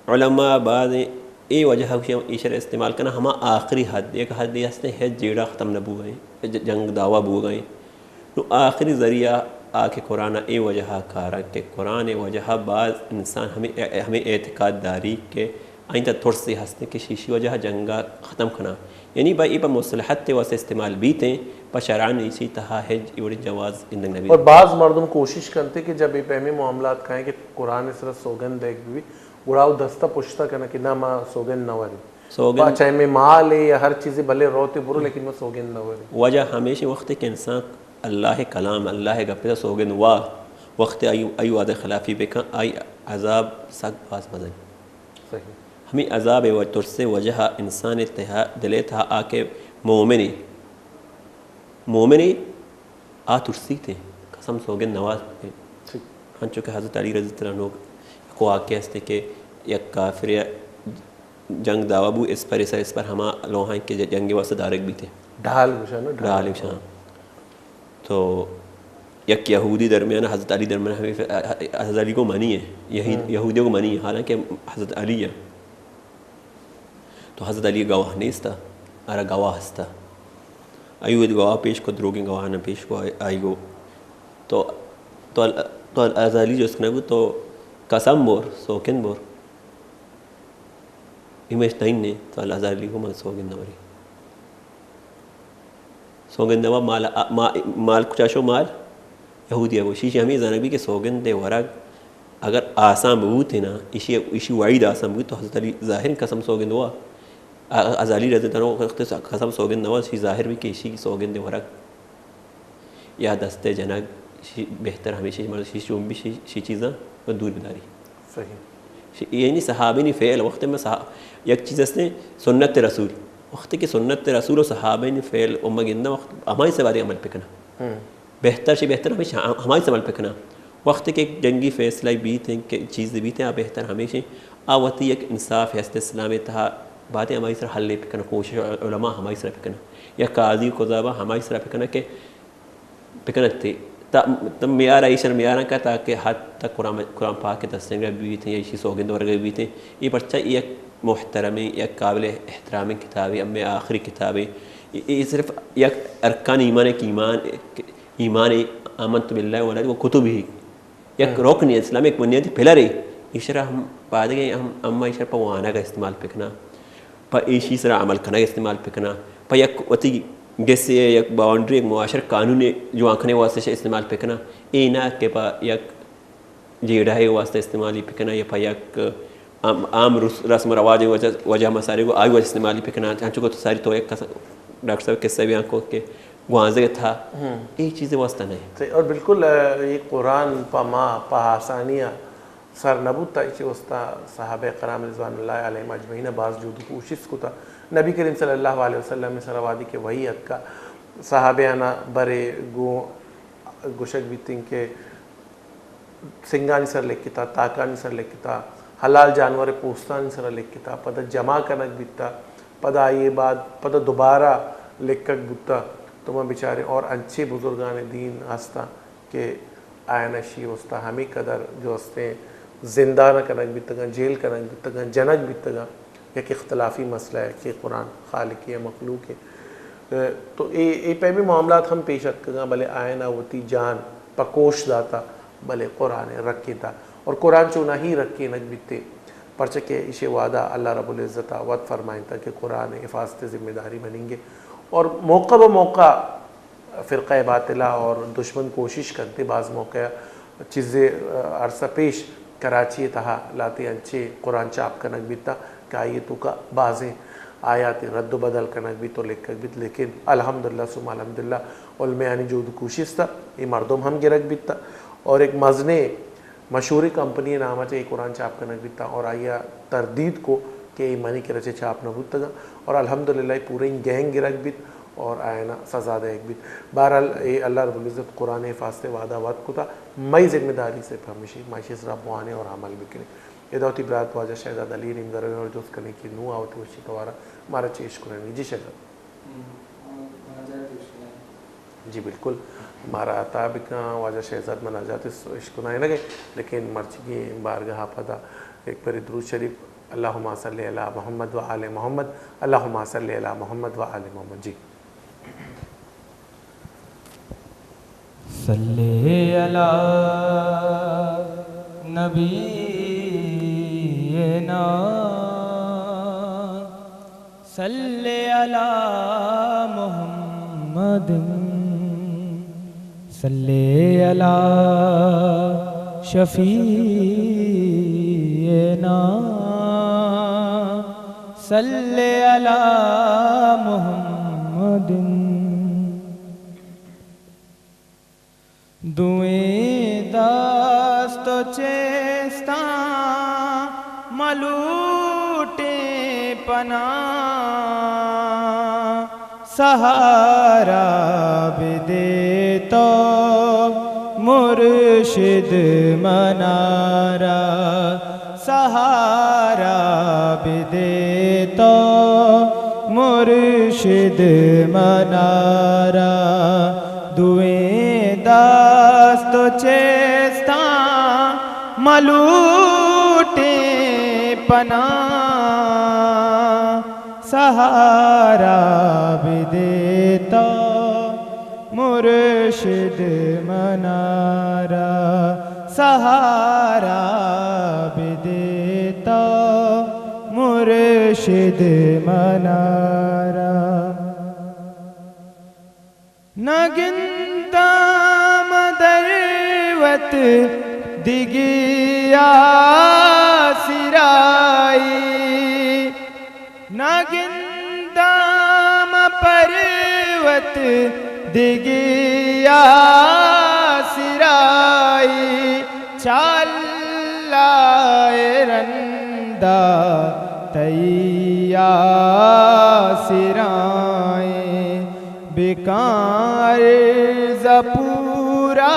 علماء، بعض اے وجہ ء ایشر استعمال کناں، ہما آخری حد، یک حدے ہستیں ہچ جیڑہ ختم نہ بوگا ایں، ج-، جنگ دعوا بوگا ایں۔ نو آخری ذریعہ آ کہ قرآن ء اے وجہ ء کارا کہ قرآن ء وجہ ء بعض انسان ہمیں، ہمیں اعتقاد داری کہ آئی تہ ترسے ہستیں کہ شیشی وجہ ء جنگ ء ختم کناں۔ یعنی پہ اے پہ مصلحت ء واسطہ استعمال بیتیں، پہ شرعاً ایشی تہا ہچ اے وڑیں جواز گندگ نہ بیت۔ اور بعض مردم کوشش کنتے کہ جب اے پیمیں معاملات کائیں کہ قرآن ء سرا سوگند دیگ بی، گڑا او دست ء پشت ء کناں کہ نہ، ما سوگند نہ وریں۔ سوگند با چاہے مئے مال ہے یا ہر چیزے بلے روتے برو، لیکن ما سوگند نہ وریں۔ وجہ ہمیشی وقت کہ انسان اللہ کلام، اللہ گپ ء سوگند وا، وقت آئی، آئی وعدہ خلافی بکن، آئی عذاب سک باز مزن۔ صحیح۔ ہمیں عذاب و ترس وجہ انسان تہا، دل تہا آ کہ مومنی، مومنی آ ترسیت، قسم سوگند نواز۔ ٹھیک۔ ہنچو کہ حضرت علی رضی اللہ عنہ کو واقعہ است کہ یک کافر جنگ دعوا بو، اسپر، اسپر، اسپر ہما لوہاں کہ جنگ واسطہ دارگ بیتے۔ ڈھال گوشاں نا، ڈھال۔ ڈھال گوشاں۔ تو یک یہودی درمیان، حضرت علی درمیان، ہمیں ف-، حضرت علی کو منی ہے، یہی-، ہاں۔ یہودیوں کو منی ہے، حالانکہ حضرت علی ہے۔ تو حضرت علی گواہ نیستا، ارا گواہ ہستا۔ ایو گواہ پیش کو، دروگیں گواہ نہ پیش کو، آئی، آئی گو۔ تو، تو ال-، تو ال-، حضرت علی جست کنگ بو، تو قسم بور، سوکن بور۔ ہمیش تئین نے، تو ال-، حضرت علی گو من سوگند نہ وری۔ سوگند نوا مال، ما-، مال کجا شو مال؟ یہودی ء گوشی، ایشی ہمے زانگ بی کہ سوگند ء ورگ اگر آسان بوت نا، ایشی، ایشی وعید آسان بوت تو حضرت علی ظاہر قسم سوگند ہوا۔ ا-، حضرت علی رضی اللہ عنہ وقت قسم سوگند نوا، ایشی ظاہر بی کہ ایشی سوگند ء ورگ یا دست ء جنگ، ایشی بہتر ہمیشی، مطلب، ایشی چون بی، ایشی، ایشی چیزاں دور بداری۔ صحیح۔ ش-، یعنی صحابینی فعل وقت میں صح-، یک چیز است سنت رسول۔ وقت کہ سنت رسول و صحابینی فعل و مگندہ وقت ہمائی سے بارے عمل پکنہ۔ ہم۔ بہتر شی بہتر ہمیشہ ہم-، ہمائی سے عمل پکنہ۔ وقت کہ جنگی فیصلہ بیت ہیں کہ چیز بیت ہیں، آ بہتر ہمیشہ آ وتی یک انصاف ہست اسلام تہا باتیں ہمائی سر حل پکنہ، کوشش علماء ہمائی سر پکنہ۔ یا قاضی قضابہ ہمائی سر پکنہ کہ بکنت۔ تا، تا میار ایشر میاران کا تاکہ حد تک قرآن، قرآن پاک کے دستنگا بیت یا ایشی سوگند ورگا بیت۔ یہ پرچہ یک محترمیں، یک قابل احترامیں کتابے، امی آخری کتابے۔ یہ، یہ صرف یک ارکان ایمان ہے کہ ایمان، ایمان آمنت باللہ و ملائکتہ و کتبہ۔ یک ہم۔ رکن اسلام، یک بنیادی پلر ہے۔ ایشرا ہم پادگے ہم، اما ایشرا پہ وانگ استعمال پکنہ۔ پہ ایشی سرا عمل کنگ استعمال پکناں، پہ یک وتی گسے، یک باؤنڈری، یک معاشر قانون جوان کنے واسطے شے استعمال پکناں۔ اے نہ کہ پہ یک جیڑہ واسطے استعمالی پکناں یا پہ یک عام، عام رس-، رسم و رواج وجہ، وجہ مسائل کو آئی وجہ استعمالی پکناں۔ ہنچو کہ تو ساری تو یک کس-، ڈاکٹر صاحب قصہ بیان کو کہ گوانزگ تھا، ہم۔ اے چیز واسطہ نہیں۔ صحیح، اور بالکل، آ، یہ قرآن پہ ما، پہ آسانی سر نہ بوت، ایشی واسطہ صحابہ کرام رضوان اللہ علیہم اجمعین باز جہد و کوشست کتا۔ نبی کریم صلی اللہ علیہ وسلم سرا وہدی کہ وحی اتکا، صحابیانا برے گوں گوشگ بیتیں کہ سنگانی سر لکھتا، تاکانی سر لکھتا، حلال جانور پوستانی سر لکھتا، پدا جمع کنگ بیتا، پدا آئی بعد پدا دوبارہ لکھگ بوتا۔ تو ما بچاریں اور انچے بزرگان دین ہستا کہ آیان اشی استا ہمے قدر جو استیں زندان کنگ بیتگاں، جیل کنگ بیتگاں، جنگ بیتگاں، یک اختلافی مسئلہ ہے کہ قرآن خالق یا مخلوق ہے۔ تو اے، اے پیمیں معاملات ہم پیش اتکگاں، بلے آیان وتی جان پہ کوش داتا، بلے قرآن رکینتا اور قرآن چوناہی رکینگ بیتے، پرچہ کہ ایشی وعدہ اللہ رب العزت وت فرمائنتا کہ قرآن حفاظت ذمہ داری مننگے اور موقع بہ موقع فرقہ باطلہ اور دشمن کوشش کنتے بعض موقع چیزے، آ، عرصہ پیش کراچی ءِ تہا لہتے انچیں قرآن چاپ کنگ بیتاں کہ آئی ءِ توکا بازیں آیاتیں رد و بدل کنگ بیت و لکھگ بیت، لیکن الحمدللہ ثم الحمدللہ علمایانی جہد و کوشست ءَ اے مردم ہم گرگ بیتاں اور ایک مزنیں مشہوریں کمپنی ءِ نام ءَ چہ اے قرآن چاپ کنگ بیتاں اور آئی ءَ تردید کو کہ اے منی کرا چہ چاپ نہ بوتگاں اور الحمدللہ اے پوریں گینگ گرگ بیت اور آیانا سزا دئیگ بیت۔ بہرحال اے اللہ رب العزت قرآن ءِ حفاظت ءِ وعدہ وت کتا، مئی ذمہ داری صرف ہمیشی، ما ایشی سرا بوانیں اور عمل بکنیں۔ ادا وتی برات واجہ شہزاد علی ءِ نیمگا رویں اور جست کنیں کہ نوں آ وتی وشی توارا مارا چے اشکنائینی۔ جی شہزاد۔ جی بالکل، مارا عطا بکن واجہ شہزاد، مناجات اس اشکنائینگ ءَ، لیکن مرچیگیں بارگاہ ءَ پدا ایک برے درود شریف، اللہم صل علی محمد و آل محمد، اللہم صل علی محمد و آل محمد۔ جی۔ صلی علی نبینا، صلی علی محمد، صلی علی شفیعنا، صلی علی محمد۔ دوئیں دست و چیستاں ملوٹیں پناہ، سہارا بدے تو مرشد منارا، سہارا بدے تو مرشد منارا۔ دوئیں دست و چیستاں ملوٹیں پناہ، سہارا بدے تو مرشد منارا، سہارا بدے تو مرشد منارا۔ نہ گنداں من در وت دگے آسرائی، نہ گنداں من پر وت دگے آسرائی، چہ اللہ ءِ رندا تئی آسرائیں۔ بکن عرض پورا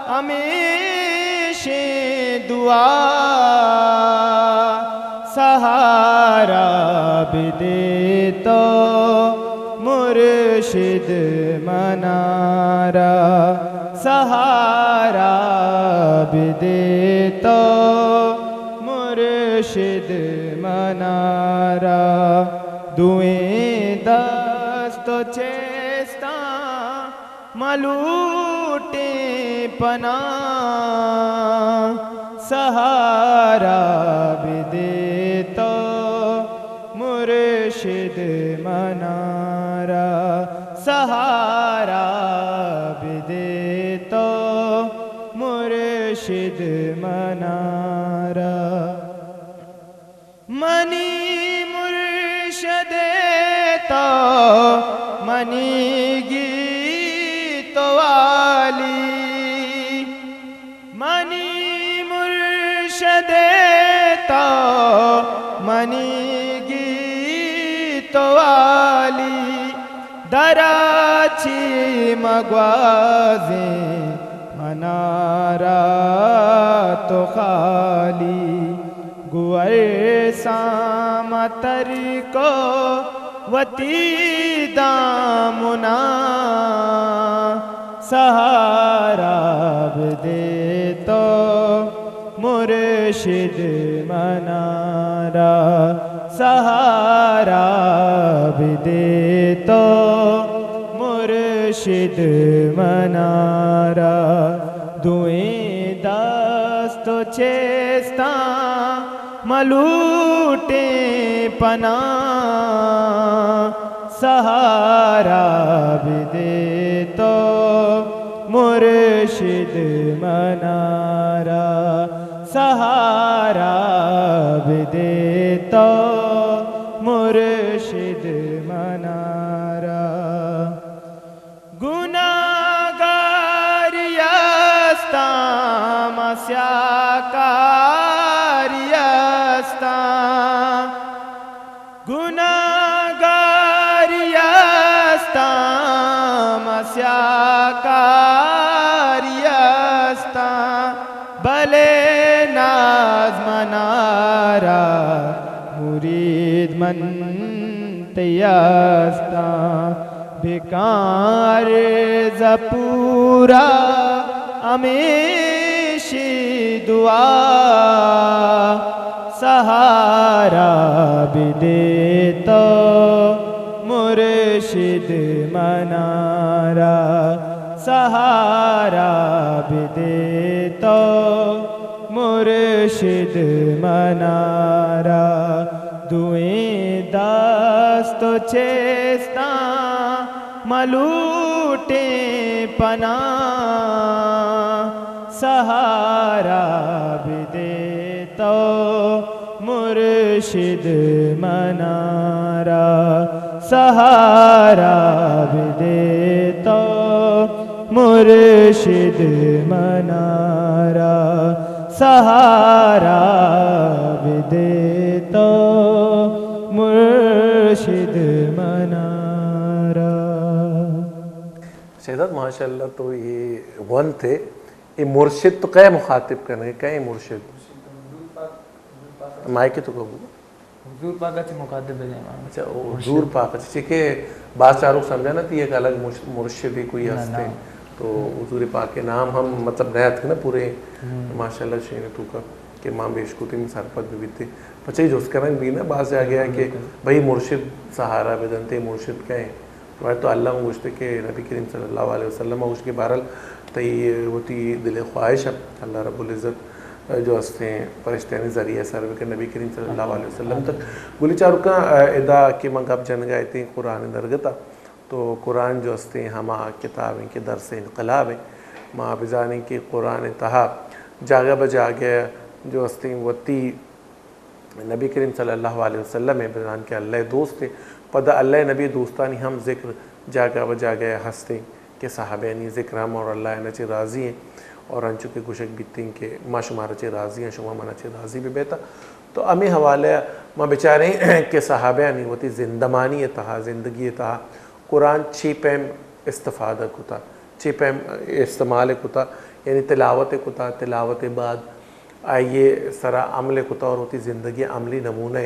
ہمیشیں دعا، سہارا بدے تو مرشد منارا، سہارا بدے تو مرشد منارا۔ دوئیں دست و چیستاں ملوٹیں پناہ، سہارا بدے تو مرشد منارا، سہارا بدے تو مرشد منارا۔ منی مرشد تو منی گیت والی، منی مرشد تو منی گیت والی، درا چی مگوازیں منارا تو خالی۔ گوئے سام تر کو وتی دامنا، سہارا بدے تو مرشد منارا، سہارا بدے تو مرشد منارا۔ دوئیں دست و چیستاں ملوٹیں پناہ، سہارا بدے تو مرشد منارا، سہارا بدے تو مرشد منارا۔ گناہگاری استاں، ما سیاکاری استاں۔ گناہگاری استاں، ما سیاکاری استاں، بلے ناز منارا مرید من تئی استاں۔ بکاں عرض پورا ہمیشی دعا، سہارا بدے تو مرشد منارا، سہارا بدے تو مرشد منارا۔ دوئیں دست چستاں ملوٹیں پناہ، سہارا بدے تو مرشد منارا، سہارا بدے تو مرشد منارا، سہارا بدے تو مرشد منارا۔ شہداد، ماشاءاللہ تو یہ ونت ہے، یہ مرشد تو کئے مخاطب کرنے، کئے مرشد؟ مائک تو کبو۔ حضور پاک ءَ چہ مخاطب بہ دیں۔ اچھا، او حضور پاک ءَ چہ، چہ کہ بعض چاروک سمجھا نا تئی یک الگ مش-، مرشدے کوئی ہستے۔ تو حضور پاک کے نام ہم مطلب نہ اتک نا پورے۔ ماشاءاللہ شین تو کا کہ ماں بیش کو تم سرپد بھی بیتے۔ پچھے جست کرن بھی نا بعض جاگہ ہے کہ بھئی مرشد سہارا بدنتے، مرشد کئے؟ تو اللہ ہم گوشتے کہ نبی کریم صلی اللہ علیہ وسلم ءَ گوشت کہ بہرحال تئی وتی دل ءِ خواہش ہے، اللہ رب العزت جو ہستیں فرشتیانی ذریعہ سر بکن نبی کریم صلی اللہ علیہ وسلم تک۔ گلی چاروکاں، ادا کہ من گپ جنگا اتیں قرآن درگتا، تو قرآن جو ہستیں ہما کتاب ہیں کہ درس انقلاب ہیں۔ ما بزانیں کہ قرآن تہا جاگہ بہ جاگہ جو ہستیں وتی نبی کریم صلی اللہ علیہ وسلم ءَ بزان کہ اللہ ءِ دوست ءَ۔ پدا اللہ ءِ نبی ءِ دوستانی ہم ذکر جاگہ بہ جاگہ ءَ ہست انت کہ صحابیانی ذکر ہم اور اللہ ءَ چہ راضی ہیں اور انچو کہ گوشگ بیت انت کہ ما شمارا چہ راضی ہیں، شما منا چہ راضی بہ بیتا۔ تو ہمے حوالہ ءَ ما بچاریں کہ صحابیانی وتی زندمانی ءِ تہا، زندگی ءِ تہا قرآن چی پیم استفادہ کتا، چی پیم استعمال کتا، یعنی تلاوت کتا، تلاوت بعد آئی ءِ سرا عمل کتا اور وتی زندگی ءِ عملی نمونہ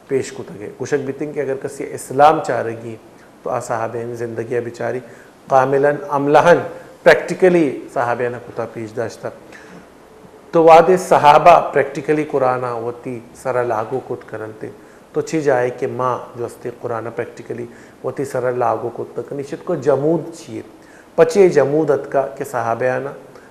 پیش کتگ۔ گوشگ بیتیں کہ اگر کسی اسلام چارگی تو آ صحابین زندگی ءَ بچاری، کاملاً عملاً پریکٹیکلی صحابین کتا پیش داشتا۔ تو وہدے صحابہ پریکٹیکلی قرآن ءَ وتی سرا لاگو کت کرنتے، تو چی جائے کہ ما جو استے قرآن ءَ پریکٹیکلی وتی سرا لاگو کت نہ کنی؟ شت کو جمود چیے؟ پچے جمود اتکا کہ صحابیانا،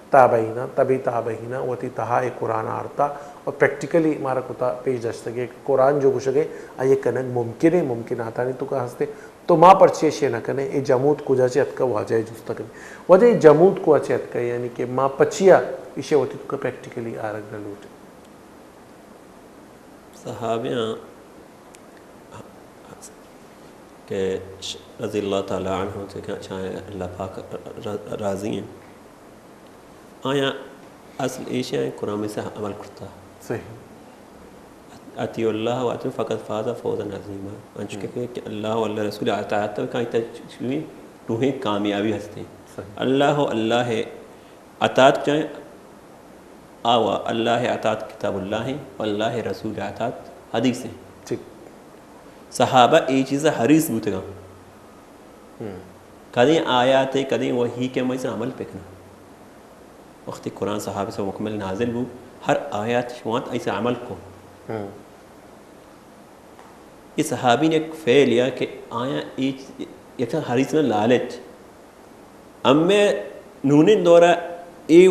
تابعینا، تبع تابعینا وتی تہا اے قرآن آرتا اور پریکٹیکلی مارا کتا پیش داشتگے کہ قرآن جو گوشگے آئیے کنگ ممکن ہے، ممکناتانی تو کا ہستے، تو ما پرچے شے نہ کنے؟ اے جمود کجا چے اتکا؟ واجہ جستا کنے۔ واجہ اے جمود کو چے اتکا؟ یعنی کہ ما پچیا ایشے وتی تو کا پریکٹیکلی آرگ نہ لوٹے۔ صحابیاں کہ رضی اللہ تعالی عنہ چہ کہ چاہیں اللہ پاک ر-، راضی ہیں۔ آیاں اصل ایشی ہیں قرآن میں سے عمل کرتا۔ صحیح۔ اطیعوا اللہ و اطیعوا فقد فاز فوزا عظیما۔ انچو کہ، کہ اللہ و اللہ رسول اطاعت کائیں تا چوی روحیں کامیابی ہستے۔ صحیح۔ اللہ و اللہ اطاعت چاہیں آوا اللہ اطاعت کتاب اللہ ہیں و اللہ رسول اطاعت حدیث ہیں۔ ٹھیک۔ صحابہ اے چیز حریص بوتگا۔ کدیں آیات ہے، کدیں وحی کہ ما اسے عمل پہ کنا۔ وقتی قرآن صحابہ سے مکمل نازل بو، ہر آیات شوانت ایسے عمل کو۔ اے صحابین یک فعل یا کہ آیاں اے یک حریص نہ لالچ۔ امے نونیں دورا اے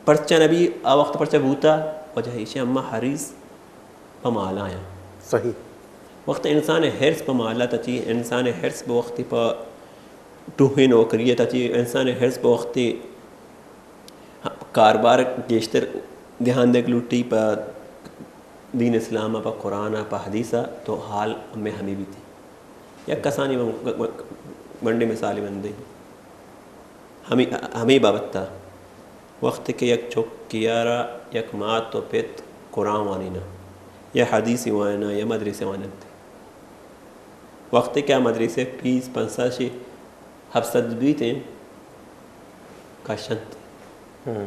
پرچہ نبی آ وقت پرچہ بوتا، وجہ ایشی اما حریص پہ مالا آیاں۔ صحیح۔ وقت انسان حرص پہ مالا تچی، انسان حرص پہ وقتی پہ ٹوہی نوکری تچی، انسان حرص پہ وقتی کاربار گیشتر دھیان دیگ لوٹی پہ دین اسلام ءَ، پہ قرآن ءَ، پہ حدیث ءَ، تو حال ہمے ہمے بیتی۔ یک کسانی من گ-، گ-، گونڈیں مثالے من دیں۔ ہمے، ہمے بابت ءَ، وقت کہ یک چکے ءَ را یک مات و پت قرآن وانیناں، یا حدیثے وانیناں، یا مدرسے وانینت، وقت کہ آ مدرسے فیس پنچ سد شی ہپت سد بیت ایں، کشنت۔ ہم۔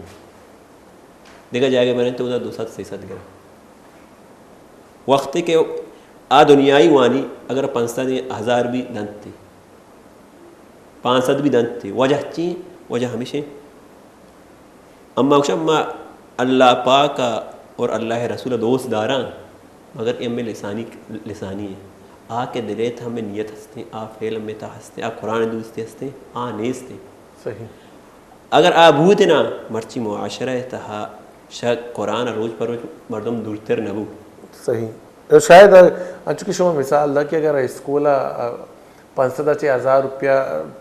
دگہ جاگہ برنت، اودا دو سد، سے سد گرنت۔ وقتے کہ آ دنیائی وانی، اگر پنچ سد ہزار بھی دنت، پانچ سد بھی دنت، وجہ چی؟ وجہ ہمیشیں، اما گوشاں، ما اللہ پاک ءَ اور اللہ ءِ رسول ءَ دوست داراں، مگر اے ہمے لسانی، لسانی ایں۔ آ کہ دل ءِ تہا ہمے نیت ہستیں، آ فعل ہمے تہا ہستیں، آ قرآن ءِ دوستی ہستیں، آ نیستیں۔ صحیح۔ اگر آ بوت نا، مرچی معاشرہ ءِ تہا شہ قرآن ءَ روچ پہ روچ مردم دورتر نہ بو۔ صحیح۔ شاید انچو کہ شما مثال دا کہ اگر اسکول ءَ پنچ سد ءَ چہ ہزار روپیہ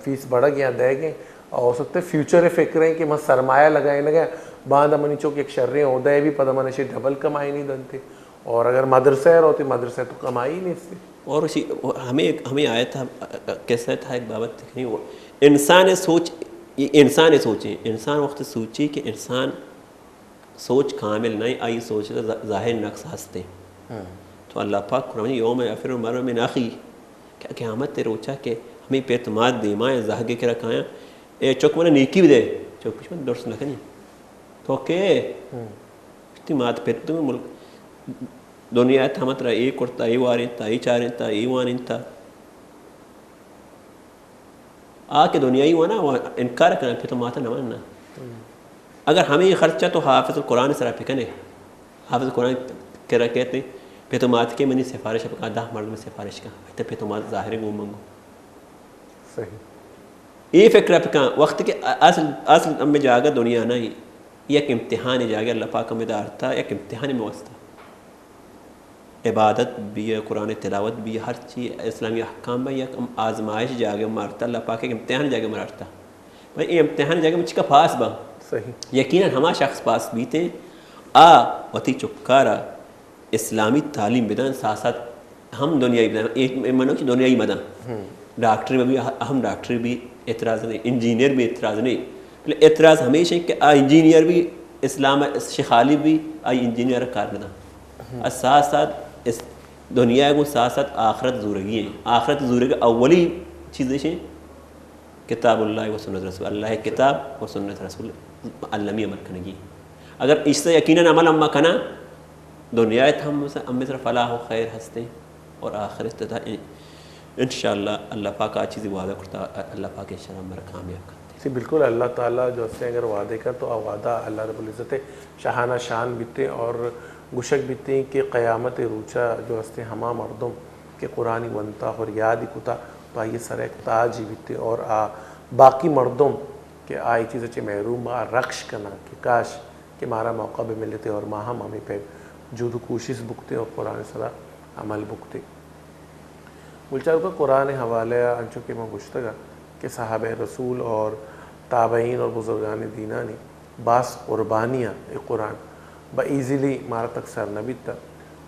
فیس بڑگ یا دئیگ ایں، اور ستے فیوچر ءِ فکر ایں کہ من سرمایہ لگائینگ ءَ، باندا منی چک یک شریں عہدہ ءَ بھی، پدا من اشی ڈبل کمائینی دنتے۔ اور اگر مدرسہ ءَ روتے، مدرسہ ءَ تو کمائی نیستی۔ اور اسی ہمیں، ہمیں آیت ءَ، قصہ ءِ تہا ایک بابت دیکھنی، وہ انسان ءِ سوچ، یہ انسان ءِ سوچ ایں، انسان وقت سوچی کہ انسان سوچ کامل نہ ایں، آئی سوچ ءَ ظا-، ظاہر نقص ہستیں۔ ہاں۔ تو اللہ پاک قرآن یوم یفر المرء من اخیہ، کہ قیامت ءِ روچا کہ ہمے پت مات دیما ایں، زہگ ءِ کرا کایاں، اے چک منا نیکی بدے، چک گوشی من درست نہ کنی۔ تو کے؟ ہاں۔ گوشتی مات پت تو ملک دنیا ءِ تہا ترا اے کرتا، اے وارینتا، اے چارینتا، اے وانینتا۔ آ کہ دنیائی وانا، وا انکار کنن، پت و مات نہ منن۔ ہم۔ اگر ہمے خرچہ تو حافظ القرآن سرا پکنے، حافظ القرآن کرا کہتے، پت و مات کہ منی سفارش پکا، دہ مردم سفارش کا، تے پت و مات ظاہر گو منگو۔ صحیح۔ اے فکر پکا، وقت کہ اصل، اصل ہمیں جاگہ دنیا نہیں، یک امتحان جاگہ اللہ پاک ہمیں دارتا، یک امتحان میں واسطہ۔ عبادت بی، قرآن تلاوت بی، ہر چی اسلامی احکام بی، یک آزمائش جاگہ مارتا، اللہ پاک یک امتحان جاگہ مارتا۔ بھئی، اے امتحان جاگہ من چکا پاس باں؟ صحیح۔ یقیناً ہما شخص پاس بیتے، آ وتی چکارا اسلامی تعلیم بدن، ساتھ ساتھ ہم دنیائی بدن، اے منو چی دنیائی مدن۔ ہم۔ ڈاکٹر بی، ہم ڈاکٹر بی اعتراض نہیں، انجینئر بی اعتراض نہیں۔ بلے اعتراض ہمیش ایں کہ آ انجینئر بی اسلام شخالی بی، آئی انجینئر کار نہ داں۔ ہم۔ آ ساتھ ساتھ اس دنیا گوں ساتھ ساتھ آخرت زورگی ایں۔ آخرت زورگ اولی چیز ایش ایں، کتاب اللہ و سنت رسول، اللہ کتاب و سنت رسول علمی عمل کنگی۔ اگر اس یقیناً عمل اما کنا، دنیا ات ہم ہم سر فلاح و خیر ہستے اور آخرت تا ان-، انشاءاللہ اللہ پاک آ چیزی وعدہ کرتا، اللہ پاک انشاءاللہ ہمارا کامیاب کرتے۔ جی بالکل، اللہ تعالیٰ جو ہستے اگر وعدے کا تو آ وعدہ اللہ رب العزت شاہانہ شان بیتے اور گشک بیتے کہ قیامت روچا جو ہستے ہما مردم کہ قرآنی ونتا اور یادی کتا تو آئی سر ایک تاج ہی بیتے اور آ باقی مردم کہ آئی چیز چے محروم آ رخش کنا کہ کاش کہ مارا موقع بہ ملتے اور ما ہم ہمیں پہ جہد و کوشش بکتے اور قرآن سرا عمل بکتے۔ گلچار کا قرآن حوالے آ انچو کہ ما گشتگا کہ صحابہ رسول اور تابعین اور بزرگان دینانی باز قربانی آ اے قرآن با ایزیلی مارا تک سر نہ بیتا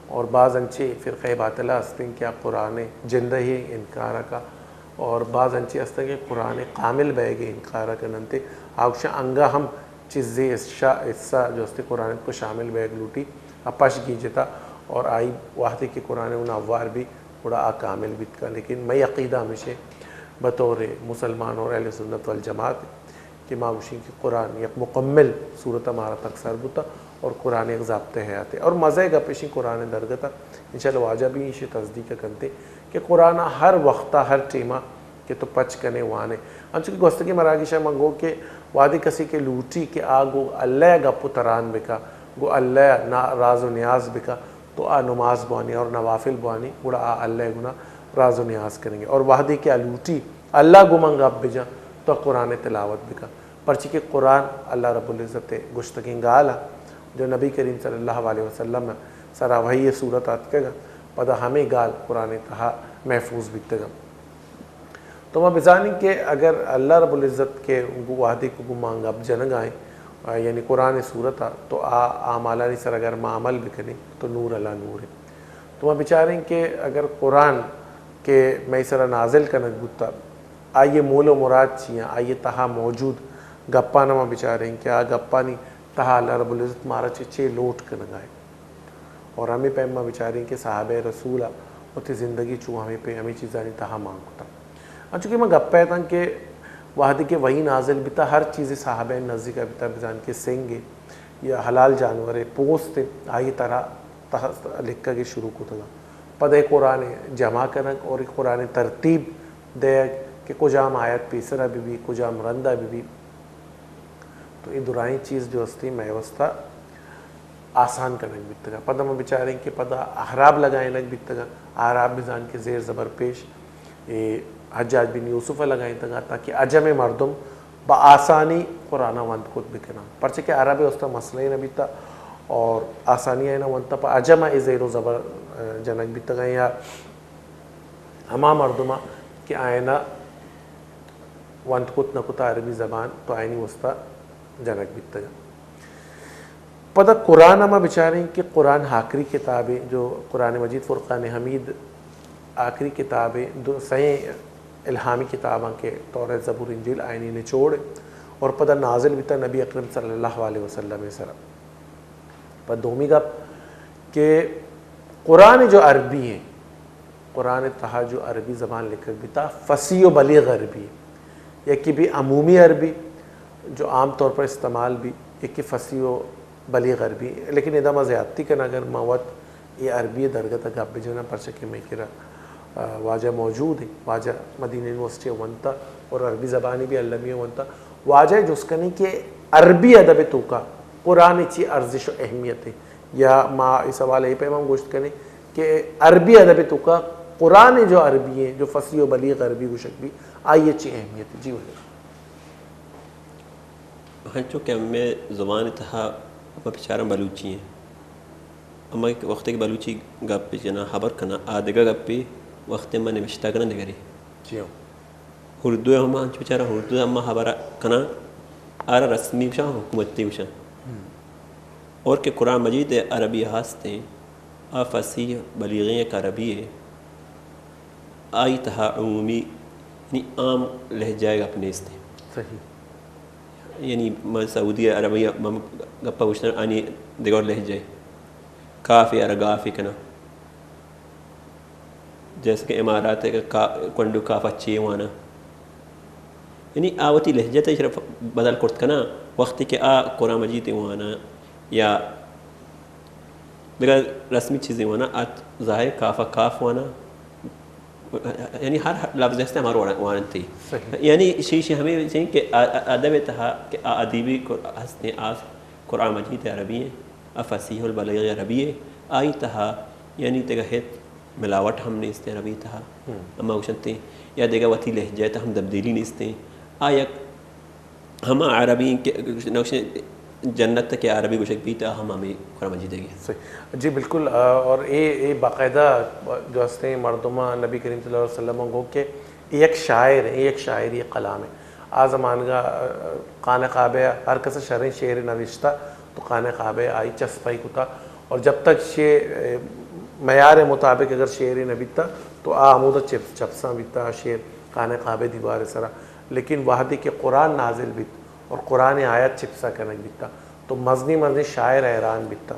اور باز انچے فرقہ باطلہ ہستیں کہ آ قرآن جندہ ہی انکار کا اور باز انچے ہستیں کہ قرآن کامل بئیگ انکار کننتے آگشا انگا ہم چیزے حصہ، حصہ جو استے قرآن کو شامل بیگ لوٹی، آ پش گیجتا اور آئی وحدے کہ قرآن اونا اوار بی، گڑا آ کامل بیت کا۔ لیکن مئی عقیدہ ہمیشہ بطور مسلمان اور اہل سنت والجماعت کہ ما گوشیں کہ قرآن یک مکمل صورت ہمارا تک سر بوتا اور قرآن یک ضابطہ حیات ہے۔ اور مزہ گپ ایشی قرآن درگتا، انشاءاللہ واجہ بھی ایشی تصدیق کنتے کہ قرآن ہر وقتا، ہر ٹیما کہ تو پچ کنے وانے۔ انچو کہ گوستگیں مراگشا من گو کہ وہدے کسے کہ لوٹی کہ آ گو اللہ ء گپ و تران بکا، گو اللہ ء نا-، راز و نیاز بکا، تو آ نماز بوانی اور نوافل بوانی، گڑا آ اللہ ء گنا راز و نیاز کنگے۔ اور وہدے کہ آ لوٹی اللہ گو من گپ بجاں، تو قرآن تلاوت بکا۔ پرچی کہ قرآن اللہ رب العزت ء گوشتگیں گال ء جو نبی کریم صلی اللہ علیہ وسلم ء سرا وحی ء صورت آتکگ ء پدا ہمے گال قرآن ء تہا محفوظ بیتگ انت۔ تو ما بزانیں کہ اگر اللہ رب العزت کے گو وہدے کو گو ما گپ جنگ آئیں آ، یعنی قرآن سورت ءَ، تو آ اعمالانی سر اگر ما عمل بکنیں تو نور علی نور ایں۔ تو ما بچاریں کہ اگر قرآن کہ مئے سرا نازل کنگ بوتا، آئی مول و مراد چی ایں، آئی تہا موجود گپانا ما بچاریں کہ آ گپانی تہا اللہ رب العزت مارا چے چے لوٹ کنگا ایں۔ اور ہمے پیم ما بچاریں کہ صحابہ رسول ءَ وتی زندگی چو ہمے پہ ہمے چیزانی تہا مان کتا۔ انچو کہ ما گپ ءَ اتاں کہ وہدے کہ وحی نازل بیتا، ہر چیزے صحابہ نزیک ءَ بیتا، بزان کہ سنگ ءَ یا حلال جانور ءِ پوست ءَ آئی ترا تہ-، لکھگ ءَ شروع کتگا۔ پدا اے قرآن ءِ جمع کنگ اور اے قرآن ءِ ترتیب دیگ کہ کجام آیت پیسرا بہ بی، کجام رندا بہ بی۔ تو اے درائیں چیز جو ہستی مئے واسطہ آسان کنگ بیتگا۔ پدا ما بچاریں کہ پدا اعراب لگائینگ بیتگا۔ اعراب بزان کہ زیر زبر پیش اے حجاج بن یوسف ءَ لگائینتگا تاکہ عجم مردم با آسانی قرآن ءَ ونت کت بکناں، پرچہ کہ عرب ءِ واسطہ مسئلہ نہ بیتا اور آسانی آئینا ونتا پہ عجم ءَ اے زیر و زبر، ءَ، جنگ بیتگا یا ہما مردم ءَ کہ آئینا ونت کت نہ کتا عربی زبان تو آئینی واسطہ جنگ بیتگا۔ پدا قرآن ءَ ما بچاریں کہ قرآن آخری کتابے، جو قرآن مجید فرقان حمید آخری کتابے، دو سئیں الہامی کتاباں کہ توریت، زبور، انجیل آئینی نچوڑ اور پدا نازل بیتا نبی اکرم صلی اللہ علیہ وسلم ءِ سرا۔ پہ دومی گپ کہ قرآن جو عربی ایں، قرآن ءِ تہا جو عربی زبان لکھگ بیتا، فصیح و بلیغ عربی، یکے بی عمومی عربی جو عام طور پر استعمال بی، یکے فصیح و بلیغ عربی۔ لیکن ادا ما زیادتی کناں، اگر ما وت اے عربی ءِ درگت ءَ گپ بجناں، پرچہ کہ مئے کرا، آ، واجہ موجود ایں، واجہ مدینہ یونیورسٹی ءَ ونتا اور عربی زبانی بی المی ءَ ونتا۔ واجہ ءَ جست کنیں کہ عربی ادب ءِ توکا قرآن ءِ چی ارزش و اہمیت ایں؟ یا ما اے سوال ءَ اے پیم ہم گوشت کنیں کہ عربی ادب ءِ توکا قرآن ءِ جو عربی ایں، جو فصیح و بلیغ عربی گوشگ بی، آئی ءِ چی اہمیت ایں؟ جی واجہ۔ ہنچو کہ ہمے زبان ءِ تہا ما بچاراں بلوچی ایں۔ اما وقتے کہ بلوچی گپ جناں، ہبر کناں، آ دگہ گپے، وقتے ما نبشتہ کناں دگرے۔ جی ہاں۔ اردو ءَ ہم انچو بچاراں، اردو ءَ ہم ہبر کناں، آرا رسمی گوشاں، حکومتی گوشاں۔ ہم۔ اور کہ قرآن مجید عربی ہست ایں، آ فصیح بلیغیں یک عربی ایں، آئی تہا عمومی یعنی عام لہجہ ءِ گپ نیست ایں۔ صحیح۔ یعنی من سعودی عربی ءَ من گپ ءَ گوشتن آنی دگہ لہجہ ایں۔ کاف ءَ را گاف ءَ کناں۔ جیسے کہ امارات ءَ کا-، کنڈو کاف ءَ چے واناں۔ یعنی آ وتی لہجہ ءَ بدل کرت کناں، وقتی کہ آ قرآن مجید ءَ واناں یا دگہ رسمی چیزے واناں، آ ظاہر کاف ءَ کاف واناں۔ یعنی ہر لفظ ہست ہمارا واننت۔ صحیح۔ یعنی شی، شی ہمے چیز کہ آ-، آ-، ادب ءِ تہا کہ آ ادیبی قر-، ہست ایں، آ قرآن مجید عربی ایں، آ فصیح البلیغ عربی ایں، آئی تہا یعنی دگہ ہچ ملاوٹ ہم نیست ایں عربی تہا۔ ہم۔ اما گوشنت ایں یا دگہ وتی لہجہ ءِ تہا ہم تبدیلی نیست ایں۔ آ یک ہما عربی کہ نقش جنت کہ عربی گوشگ بیت، آ ہم ہمے قرآن مجید ءِ۔ صحیح۔ جی بالکل، آ، اور اے، اے باقاعدہ جو ہست ایں مردماں نبی کریم صلی اللہ علیہ وسلم ءَ گو کہ اے یک شاعر ایں، اے یک شاعری کلام ایں۔ آ زمانگا، آ، خانہ کعبہ ءَ ہر کس شریں شعر نوشتہ تو خانہ کعبہ ءَ آئی چسپائی کتا اور جب تک شعر، آ، معیار مطابق اگر شعر نہ بیتا تو آ ہمودا چپ-، چپساں بیتا شعر خانہ کعبہ دیوار سرا۔ لیکن وہدے کہ قرآن نازل بیت اور قرآن آیت چپسا کنگ بیتا تو مزنی مزنی شاعر حیران بیتا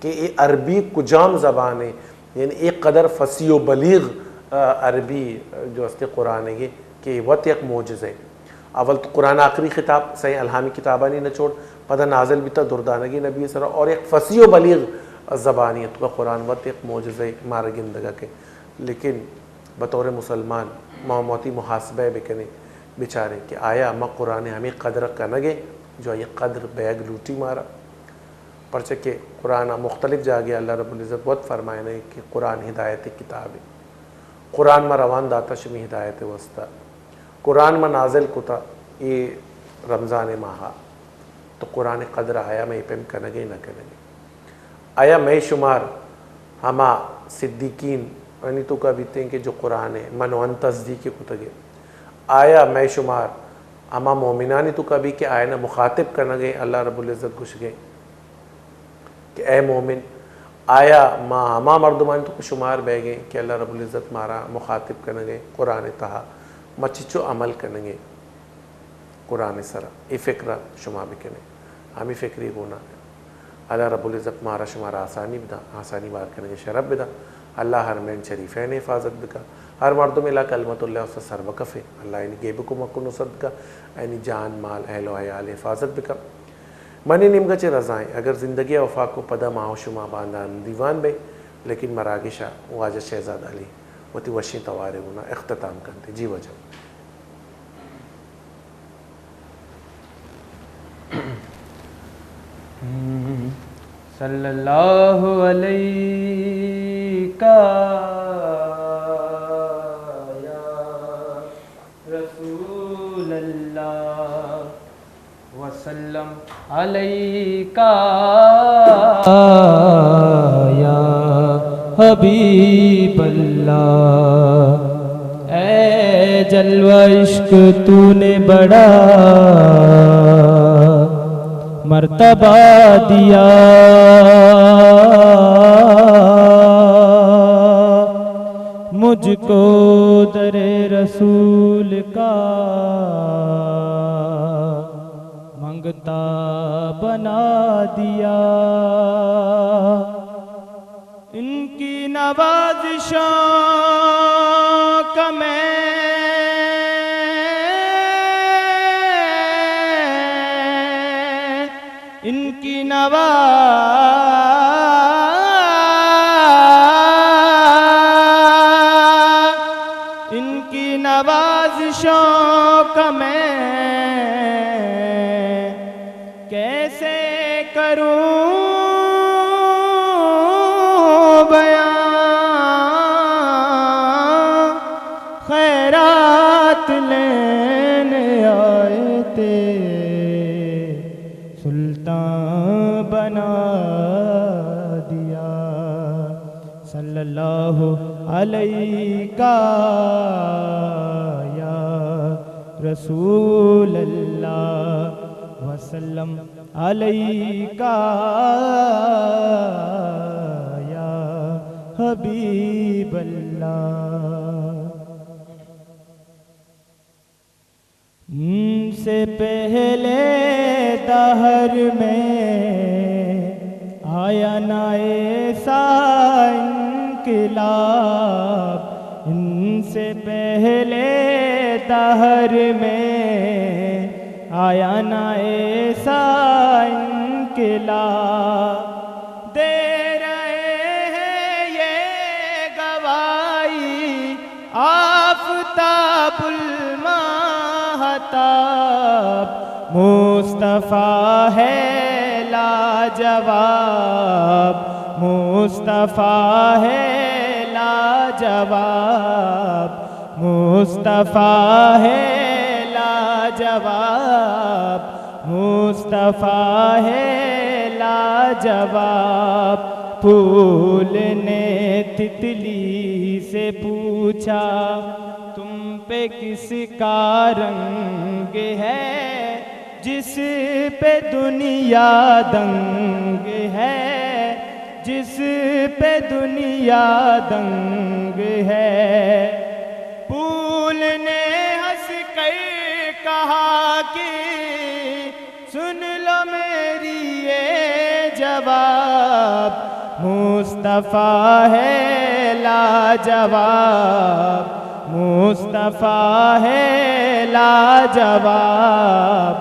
کہ اے عربی کجام زبان ایں، یعنی اے قدر فصیح و بلیغ، آ، عربی، آ، جو ہست ایں قرآن ءِ کہ وت یک معجزہ ایں۔ اول تو قرآن آخری خطاب سئیں الہامی کتابانی نچوڑ، پدا نازل بیتا دردانگی نبی سرا اور یک فصیح و بلیغ زبانی اتکا قرآن وت یک معجزہ ایں مارا گندگا کہ لیکن بطور مسلمان ما وتی محاسبہ بکنیں، بچاریں کہ آیا ما قرآن ہمے قدر کنگ ایں جو آئی قدر بیگ لوٹی مارا؟ پرچہ کہ قرآن مختلف جاگے اللہ رب العزت وت فرمائنے کہ قرآن ہدایت کتاب ایں۔ قرآن ما روان داتا شمی ہدایت واسطہ۔ قرآن ما نازل کتا اے رمضان ماہا۔ تو قرآن قدر آیا مئے پیم کنگے نہ کنگے؟ آیا مئے شمار ہما صدیقین انی توکا بیتیں کہ جو قرآن من و انت تصدیق کتگے؟ آیا مئے شمار ہما مومنانی توکا بی کہ آیانا مخاطب کنگے، اللہ رب العزت گوشگے کہ اے مومن، آیا ما ہما مردمانی توکا شمار بیگے کہ اللہ رب العزت مارا مخاطب کنگے قرآن تہا، ما چچو عمل کنگے قرآن سرا، اے فکرا شما بکنے۔ ہمیں فکری گونا اللہ رب العزت مارا شمارا آسانی بدا، آسانی بار کنگے شرف بدا۔ اللہ حرمین شریفین حفاظت بکا۔ ہر مردم الا کلمت اللہ استا سر بکفے۔ اللہ اینی گیب کمک و نصرت بکا۔ اینی جان، مال، اہل و عیال حفاظت بکا۔ منی نیمگا چہ رضائیں۔ اگر زندگی وفاق کو پدا ما و شما باندان دیوان بے، لیکن مراگشا واجہ شہزاد علی وتی وشیں توارے گونا اختتام کنتے۔ جی واجہ۔ صلی اللہ علیک یا رسول اللہ، وسلم علیک یا حبیب اللہ۔ اے جلوہ عشق تو نے بڑا مرتبہ دیا مجھ کو در رسول کا منگتا بنا دیا۔ ان کی نوازشوں کا میں، ان کی نوا، ان کی نوازشوں کا میں کیسے کروں بیاں؟ خیرات لینے آئے تھے، سلطان بنا دیا۔ صلی اللہ علیک یا رسول اللہ، وسلم علیک یا حبیب اللہ۔ ان سے پہلے دہر میں آیا نہ ایسا انقلاب، ان سے پہلے دہر میں آیا نہ ایسا انقلاب۔ دے رہے ہیں یہ گواہی آفتاب الماہتاب، مصطفیٰ ہے لاجواب، مصطفیٰ ہے لاجواب، مصطفیٰ ہے لاجواب، مصطفیٰ ہے لاجواب۔ پھول نے تتلی سے پوچھا، تم پہ کس کا رنگ ہے؟ جس پہ دنیا دنگ ہے، جس پہ دنیا دنگ ہے۔ پھول نے ہنس کر کہا کہ سن لو میری یہ جواب، مصطفیٰ ہے لاجواب، مصطفیٰ ہے لاجواب،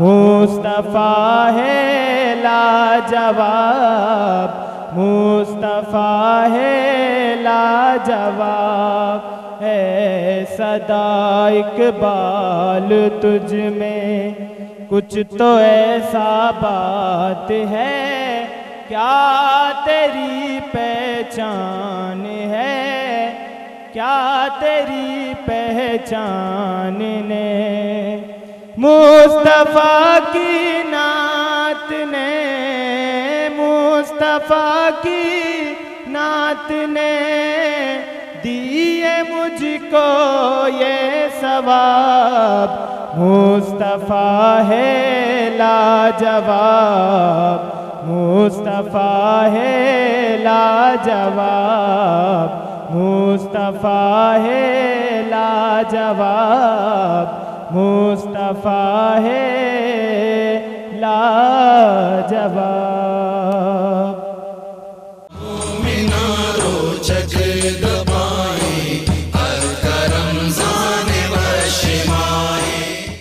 مصطفیٰ ہے لاجواب، مصطفیٰ ہے لاجواب۔ ہے صدا اقبال تجھ میں، کچھ تو ایسا بات ہے، کیا تیری پہچان ہے، کیا تیری پہچان نے؟ مصطفیٰ کی نعت نے، مصطفیٰ کی نعت نے دی ہے مجھ کو یہ ثواب۔ مصطفی ہے لاجواب، مصطفی ہے لاجواب، مصطفی ہے لاجواب، مصطفی ہے